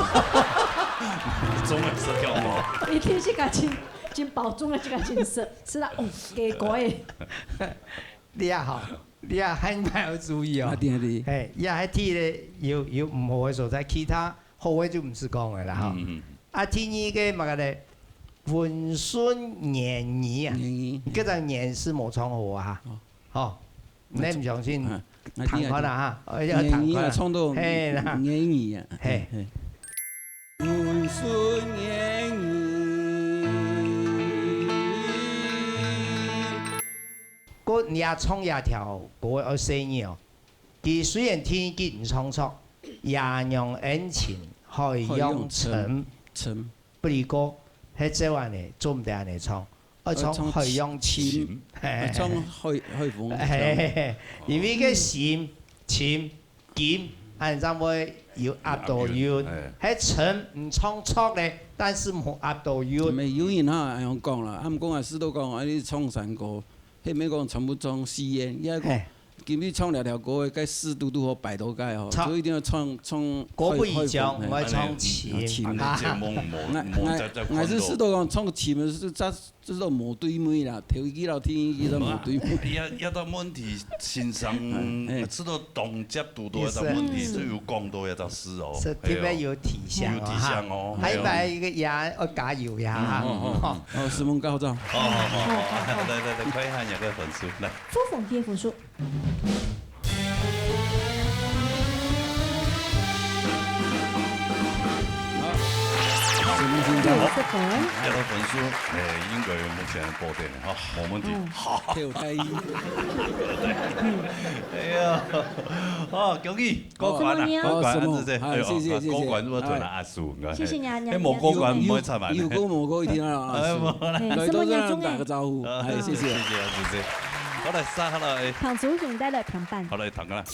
總係食掉無？一定係个真，真飽，總係个真食，食到哦，雞哥誒。你也好，你也還蠻有注意哦。啊，對啊，對。嘿，也還提了有，有毋好个所在，其他 好个就毋使講个啦，吼。嗯，嗯。啊，第二個麼个咧？溫順言語啊，言語。這隻言是無唱好啊，哦。吼，你毋相信，啊，啊，聽看啊，哈，哦，要聽看啊。言語啊，唱到嘿啦。言語啊，嘿。嘿。溫順言語。 過你也唱這條歌愛細義哦。佢雖然第二句毋唱著，「夜娘恩情海洋沉」，沉。不過，該隻恁呢，做毋得恁呢唱，愛唱海洋沉。愛唱沉。嘿。愛唱海，海風。嘿，嘿，嘿，因為該沉，沉，金，恁樣正會有押到韻。押韻，嘿。該沉毋唱著咧，但是無押到韻。毋係，有人哈，恁樣講啦，他們講啊，是都講啊，你唱山歌， 係毋係講全部唱四縣，也係講，嘿。今日唱這條歌个，該四都都好擺到該吼，差。所以一定要唱，唱歌不宜講，海，海風，毋愛唱沉。嘿。沉。恁樣節目無，𠊎，無再，再，𠊎係試到講唱沉个，係，這，這都無對尾啦，頭一句到第二句都無對尾。也，也到問題，先生，嘿。試到當接堵到一隻問題，也是。就有講到一隻事哦。係特別有提醒哦，有提醒哦，哈。下一擺一個也愛加油呀，哈。嗯，嗯，嗯，嗯。好，師母教招。好，好，好，好，好，好。來，來，來，看一下你个分數，來。 傅鳳儀个分數。好，師母請教。九十分。這个分數，誒，應該目前保定个哈，無問題。嗯。好。跳台。哎呀，好，恭喜，過關啦，好，過關，師母。哎，謝謝，謝謝。過關，我吞了阿叔，你看。謝謝你啊，哎，無過關，毋會慘啊。有，有過無過一定要阿叔。哎，無啦。哎，來，師母，你也中誒。打個招呼。 哎，謝謝。謝謝，謝謝。好，來，續下來。彭祖雄帶來評判。好，來，聽看啦。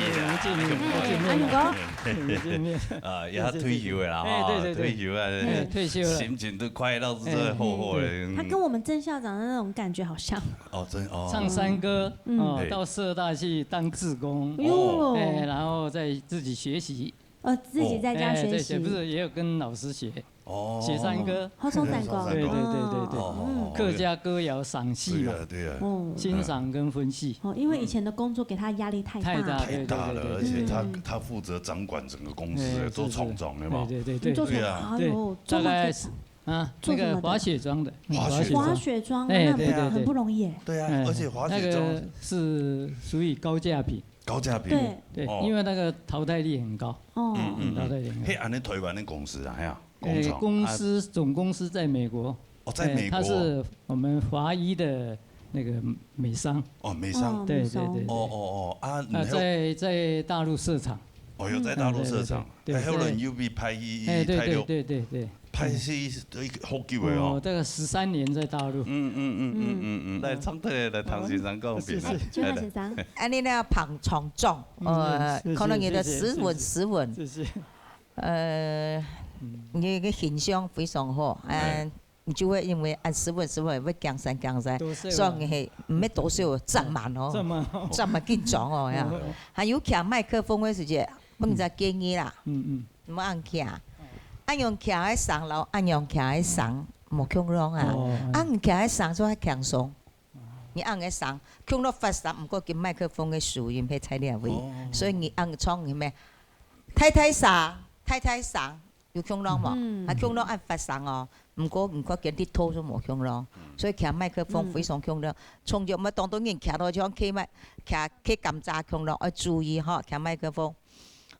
有见面，有见面。嗯，安哥。有见面。啊，也退休了啦，哎，对，对，对。退休了，哎，退休了。心情都快乐，是好好的。嗯。他跟我们曾校长的那种感觉好像。哦，真，哦。唱山歌，嗯。哦，哎。到社大去当志工，哎呦。哎，然后再自己学习。呃，自己在家学习。哎，在学，不是，也有跟老师学。 哦。写山歌。好，唱山歌。对，对，对，对，对。哦，哦，哦，客家歌谣赏析嘛。对啊，对啊。哦。欣赏跟分析。哦，因为以前的工作给他压力太大。太大，对，对，太大了，对，对，而且他，对。他负责掌管整个公司，哎，是，是。做厂长的嘛。对，对，对，对。你做什么？对啊。哎呦，对，大概是，啊，做什么的？那个滑雪装的，嗯，滑雪装。滑雪装，哎，那对，对，对。很不容易耶。对啊，哎，而且滑雪装那个是属于高价品。 高价品。对。对，哦。因为那个淘汰率很高。哦。嗯，嗯，嗯。淘汰率很高。嘿，恁呢台湾的公司啊，嘿啊，工厂，哎，公司，啊。总公司在美国。哦，在美国。哎，它是我们华裔的那个美商。哦，美商。哦，对，美商。对，对，对。哦，哦，哦，啊，那你还有在，在大陆设厂。哦，有在大陆设厂。嗯，对，对，对，对。哎，后来又被派去，哎，对，大陆。对，对，对，对。 派去都好久的哦。哦，大概十三年在大陆。嗯，嗯，嗯，嗯，嗯，嗯。来，唱得来，来，唐先生讲一遍啊。是，是。来，来。就唐先生。恁呢呢，捧場獎，嗯，呃，是，是，可能你的斯文，谢谢，谢谢。斯文。谢谢。呃，嗯。你个形象非常好，哎。嗯，你就會因為恁斯文，斯文，會驚山驚山，多謝啊。所以你係，毋係多謝，讚滿哦。讚滿哦。讚滿緊張哦，呀。哦。還有擎麥克風个時節，分人家建議啦。嗯，嗯。 毋好恁擎。恁樣擎个聲摎恁樣擎个聲無共樣啊。哦，嗯。恁樣擎个聲就較輕鬆。你恁樣个聲，共樣發聲，毋過佢麥克風个收音係在這位，哦。所以你恁樣唱，係無？大大聲，大大聲，有共樣無？嗯。啊，共樣恁發聲哦。毋過你看佢力度就無共樣，嗯。所以擎麥克風非常共樣。嗯。唱就毋好當多人擎到像擎麥，擎，擎甘蔗共樣，愛注意吼，擎麥克風。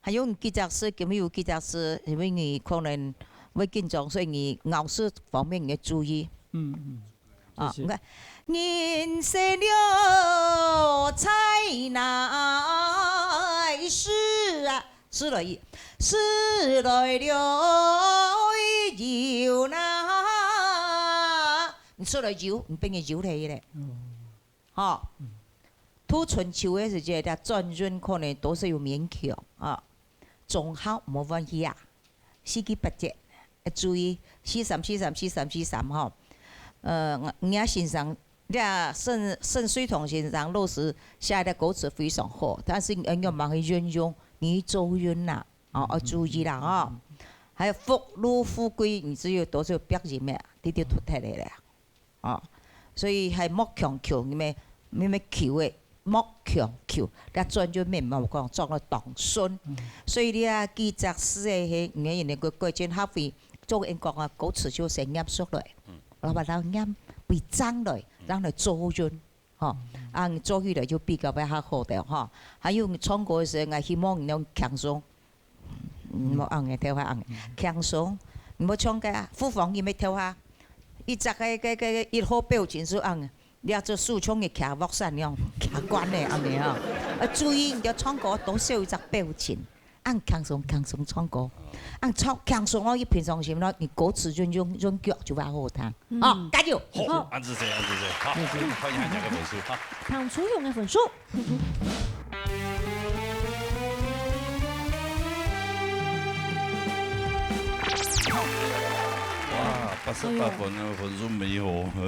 還有你幾隻字，今日有幾隻字，因為你可能會緊張，所以你咬字方面你要注意。嗯，嗯，啊，謝謝。你看，人生了在哪時啊，時來，時來了又哪，你時來又，你變成又來咧。哦。 吼。嗯。讀春秋个時節，這轉運可能都係有勉強啊。中考無關係啊，四季八節，愛注意，四三四三四三四三吼。呃，𠊎，𠊎先生，這沈，沈瑞同先生老師寫个歌詞非常好，但是你愛仰般去運用，你去做運啦，哦，嗯，愛注意啦，嗯，吼。嗯，嗯。還有福祿富貴，你只有多少百音个，直直讀忒个啦。 哦，所以還莫強求，你們，你們求个，莫強求，該轉就免莫講，做了當順。嗯。所以你啊，幾隻字个係，你个人个個性較會，做人講啊，歌詞就先念熟來，嗯。然後把它念背正來，嗯。讓它做運，吼，嗯。啊，你做起來就比較會較好个，吼。還有你唱歌个時候，𠊎希望你能輕鬆， 嗯，莫恁樣，頭下恁樣，嗯。輕鬆，莫像該啊，廚房裡面頭下，一隻个，个，个，个一號表情係恁樣，你愛做手像个擎鑊山樣，擎慣个恁樣啊。啊，注意，你要唱歌多少一隻表情，恁輕鬆，輕鬆唱歌，恁唱，輕鬆哦，一平常心咯，你歌詞用，用，用腳就會好聽。嗯。哦，加油！好，好。恁仔細，恁仔細，好，嗯。看一下你个分數，好。唐楚勇个分數。 哇，八十八分啊，分數毋好。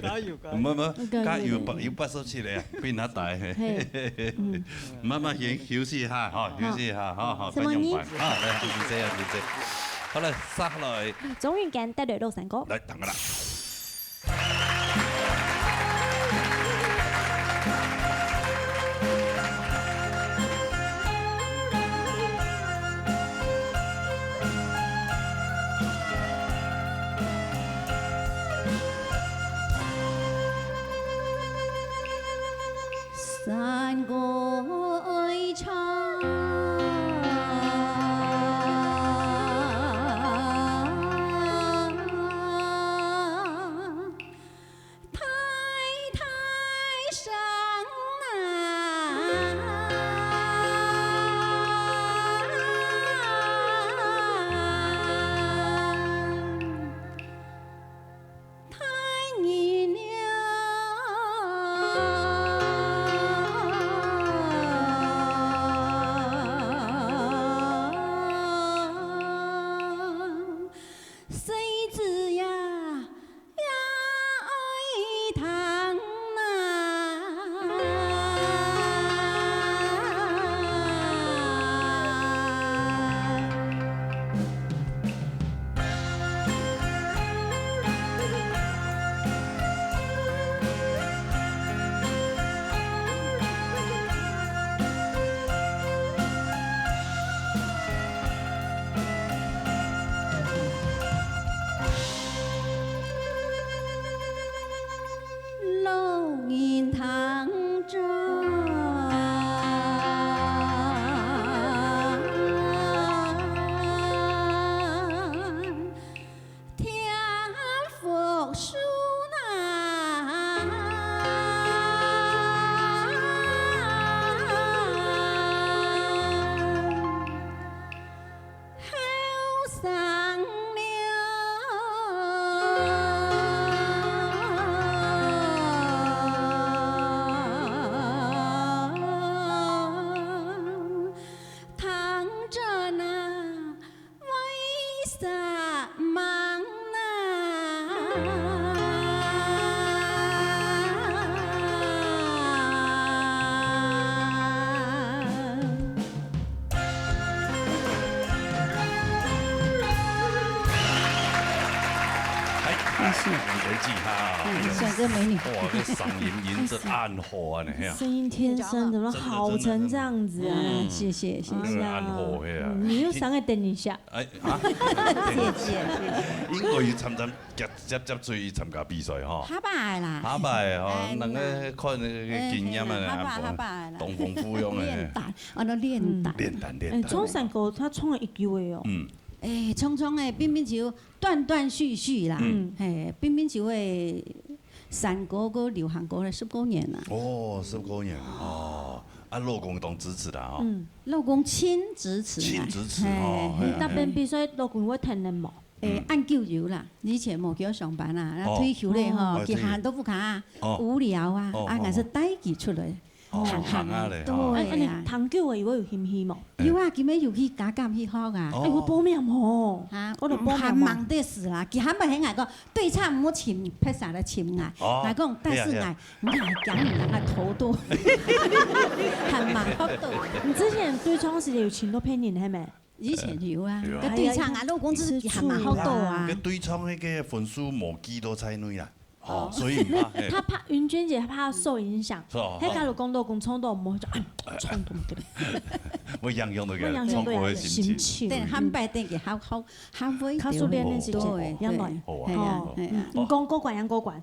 加油，加油。毋，毋，加油，加油，有八，有八十七个啊，比人家大。嘿，嗯。慢慢休，休息一下，吼，好。休息一下，吼，好，什麼呢？不用管。啊，來，就是這樣，就是這樣。好了，接下來。鍾韻健帶來老山歌。來，等下啦。 山歌哀唱。年纪哈，哎呦，帅哥美女。哇，这嗓音音质恁好啊，你看。声音天生怎么好成这样子啊？嗯，谢谢，谢谢。哎呀，暗号，哎呀。嗯，你有三个等一下。哎，啊？谢谢，谢谢。应该有参参接接接触去参加比赛哈。下擺啦。下擺哈，哎，人个看那个经验嘛，哎，下擺，下擺啦。东风富用的。练胆，哦，那练胆。练胆，练胆。哎，唱山歌，他唱了一句话哦。嗯。哎，唱唱哎，冰冰球 断断续续啦，嗯。嘿，冰冰就會山歌个流行歌了十多年啦。哦，十多年哦，啊，老公當支持啦，哦。嗯。老公盡支持啦，盡支持哦，嘿，嘿，嘿。你答辯比賽，老公會聽你無？誒，嗯。恁久有啦，以前無叫上班啦，那哦。退休了吼，哦，佢閒到屋下，哦。無聊啊，哦，啊，哦，還係帶佢出來。 哦，行行啊咧，吼。對啊。哎，哎，你聽久了，以後有興趣無？有啊，今晡日有去加減去學啊。哦。哎，有報名無？啊，我都報名無。還吂得事啦，佢還吂喊𠊎講，對唱毋好尋，別儕來尋𠊎。哦。𠊎講，但是𠊎，哎呀，哎呀。𠊎講人个頭多，還吂學到。你之前對唱時節有尋到別人，係無？以前有啊，有啊。該對唱啊，哎呀，老公自己還吂學到啊。該對唱那個分數無記到在內啦。 哦，所以毋怕，嘿。他怕，云娟姐怕受影響。是哦。佢假如講到講衝動，毋會就，哎，衝動个。會影響到个，會影響到个衝動个心情。心情。對，嗯。下擺等佢好，好，好會，較熟練个時節，對，對。好啊，嘿啊，好啊。嘿啊。嗯，講過關，講過關。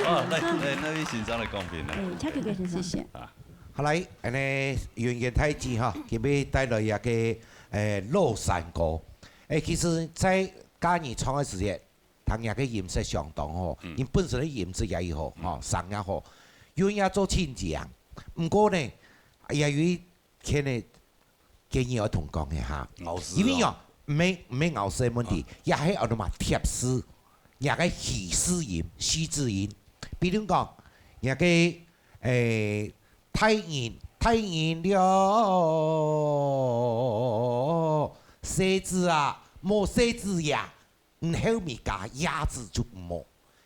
啊，來，來，那位先生來講評啦。嗯，請佢个先生。謝謝。啊。好，來，恁呢，云娟大姊哈，今晡日帶來一個，誒，老山歌。誒，其實在家人唱个時節， 聽佢个音色相當好，嗯。佢本身个音質也好，嗯。吼，聲也好，又也做親情。毋過呢，也有一件呢，建議愛同講个哈。咬字哦。因為哦，毋係，毋係咬字个問題，啊。也係安到嘛貼字，佢个虛字音、虛字音。比如講，佢个，誒，大人，大人了，細子啊，無細子呀。 毋，後面加呀字就毋好，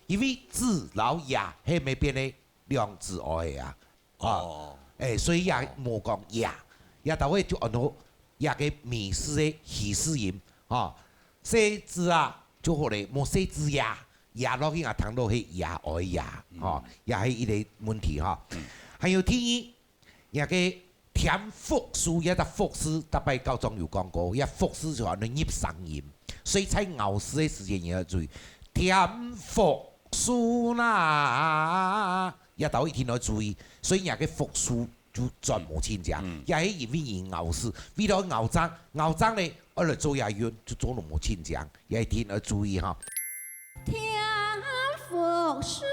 因為子摎呀係無變个兩字而已啊。啊，哦。誒，所以也無講呀，也就會就安到呀个微字个虛字音，吼。細子啊，就好咧，無細子呀，呀落去啊，聽到係呀而已啊，吼，嗯。也係一個問題吼。嗯。還有第二， 這个添複數，這隻複字，逐擺校長有講過，這複字就安到入聲音，所以在咬字个時節你愛注意，添複數啦，這兜一定愛注意，所以這个複數就轉無親像，嗯。這係因為你咬字，為了咬正，咬正咧，愛來做這韻，就做到無親像，這一定愛注意哈。 添福壽啦。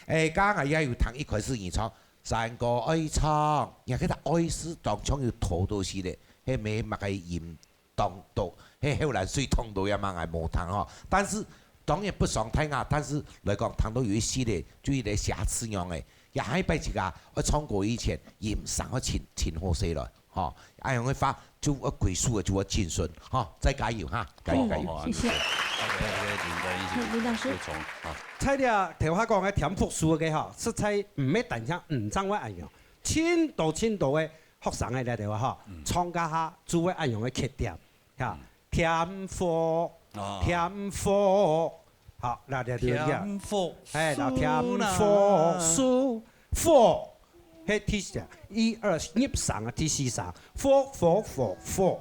誒，剛剛也有聽一開始你唱，山歌愛唱，你看佢个愛字當中有拖到去咧，係無麼个音當多，係後來水通到也嘛，𠊎無聽吼。但是當然不傷大雅，但是來講，聽到有一些咧，就有一個瑕疵樣誒。 也下一擺自家愛唱歌以前，音聲愛清，清好勢來，吼，恁樣个話就愛歸屬个就愛精神，吼，再加油哈，加油，加油。好，好，好，謝謝。OK，OK，林大一起，林老師。補充，好。在這頭下講个添福壽个吼，實在毋係單淨五常會恁樣，盡多盡多个學生个這兜吼，嗯。唱該下就會恁樣个缺點。 哈，嗯。添福，哦。添福，好，那這就一樣。添福，哎，那添福，壽啦。壽，福，係第四，一二入聲啊，第四聲，福，福，福，福，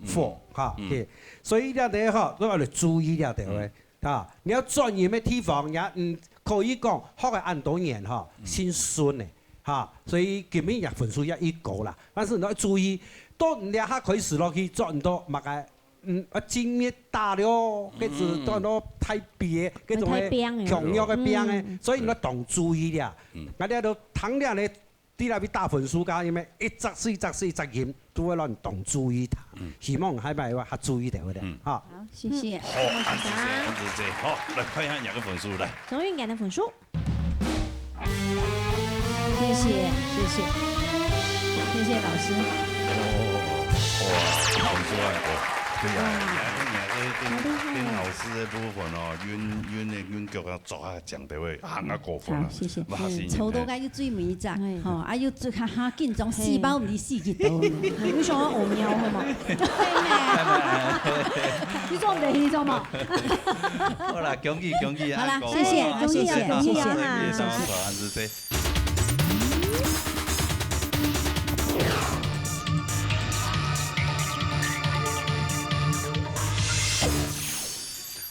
嗯。福，哈，嗯。對。所以這兜哈，都愛來注意這兜个，嗯。哈，你愛轉音个地方，也，嗯，可以講，學个恁多年哈，嗯。真順个。 哈，所以今晡日分數也已高啦。但是你愛注意，到你這下開始落去做毋到麼个，嗯，啊，精密打了，嗯。該種做到太扁个，該種个強弱个扁个，嗯。所以你愛當注意了。嗯。𠊎這都聽了呢，在那邊打分數噶，因為一隻字一隻字一隻音，都會讓你當注意它。嗯。希望下擺會較注意點，會的，嗯。哈。好，謝謝。好，恁仔細，恁仔細，好，來看一下你个分數，來。 總有應該个分數。謝謝，謝謝，謝謝老師。哦，哇，分數恁高。對啊，哇，你看，你看，這，這，好厲害哦。這老師个部分哦，韻，韻个，韻腳啊，抓啊，講到位，啊，恁過分啊。好，謝謝。哇，嗯，是，抽到个又最尾一隻，哎。吼，啊，又最，哈哈，緊張，嘿。四包毋知死幾多呢。你想要學貓，好嗎？你做毋得，你做嗎？好啦，恭喜，恭喜，好啦，啊，謝謝，恭喜啊，恭喜啊，恭喜啊，謝謝，謝謝。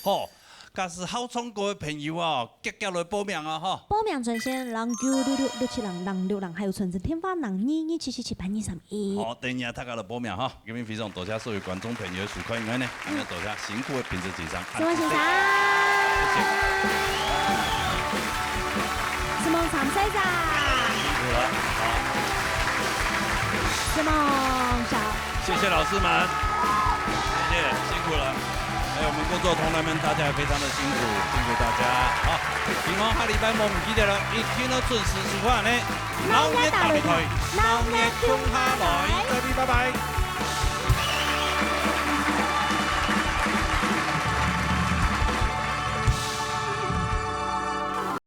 好，假使好唱歌个朋友哦，遽遽來報名啊，吼。報名專線零九六六六七零零六零，還有傳真電話零二二七七七八二三一。好，等一下大家來報名哈。今日非常多謝所有觀眾朋友个收看，因為呢，嗯。今日多謝辛苦个評審先生。什麼先生？謝謝。什麼長先生？辛苦了，好。什麼小謝謝老師們，謝謝，辛苦了。還有我們工作同仁們，大家也非常的辛苦，辛苦大家。好，希望下禮拜無毋記得了，一定要準時收看呢。老月大擂台，老月共下來，再見，拜拜。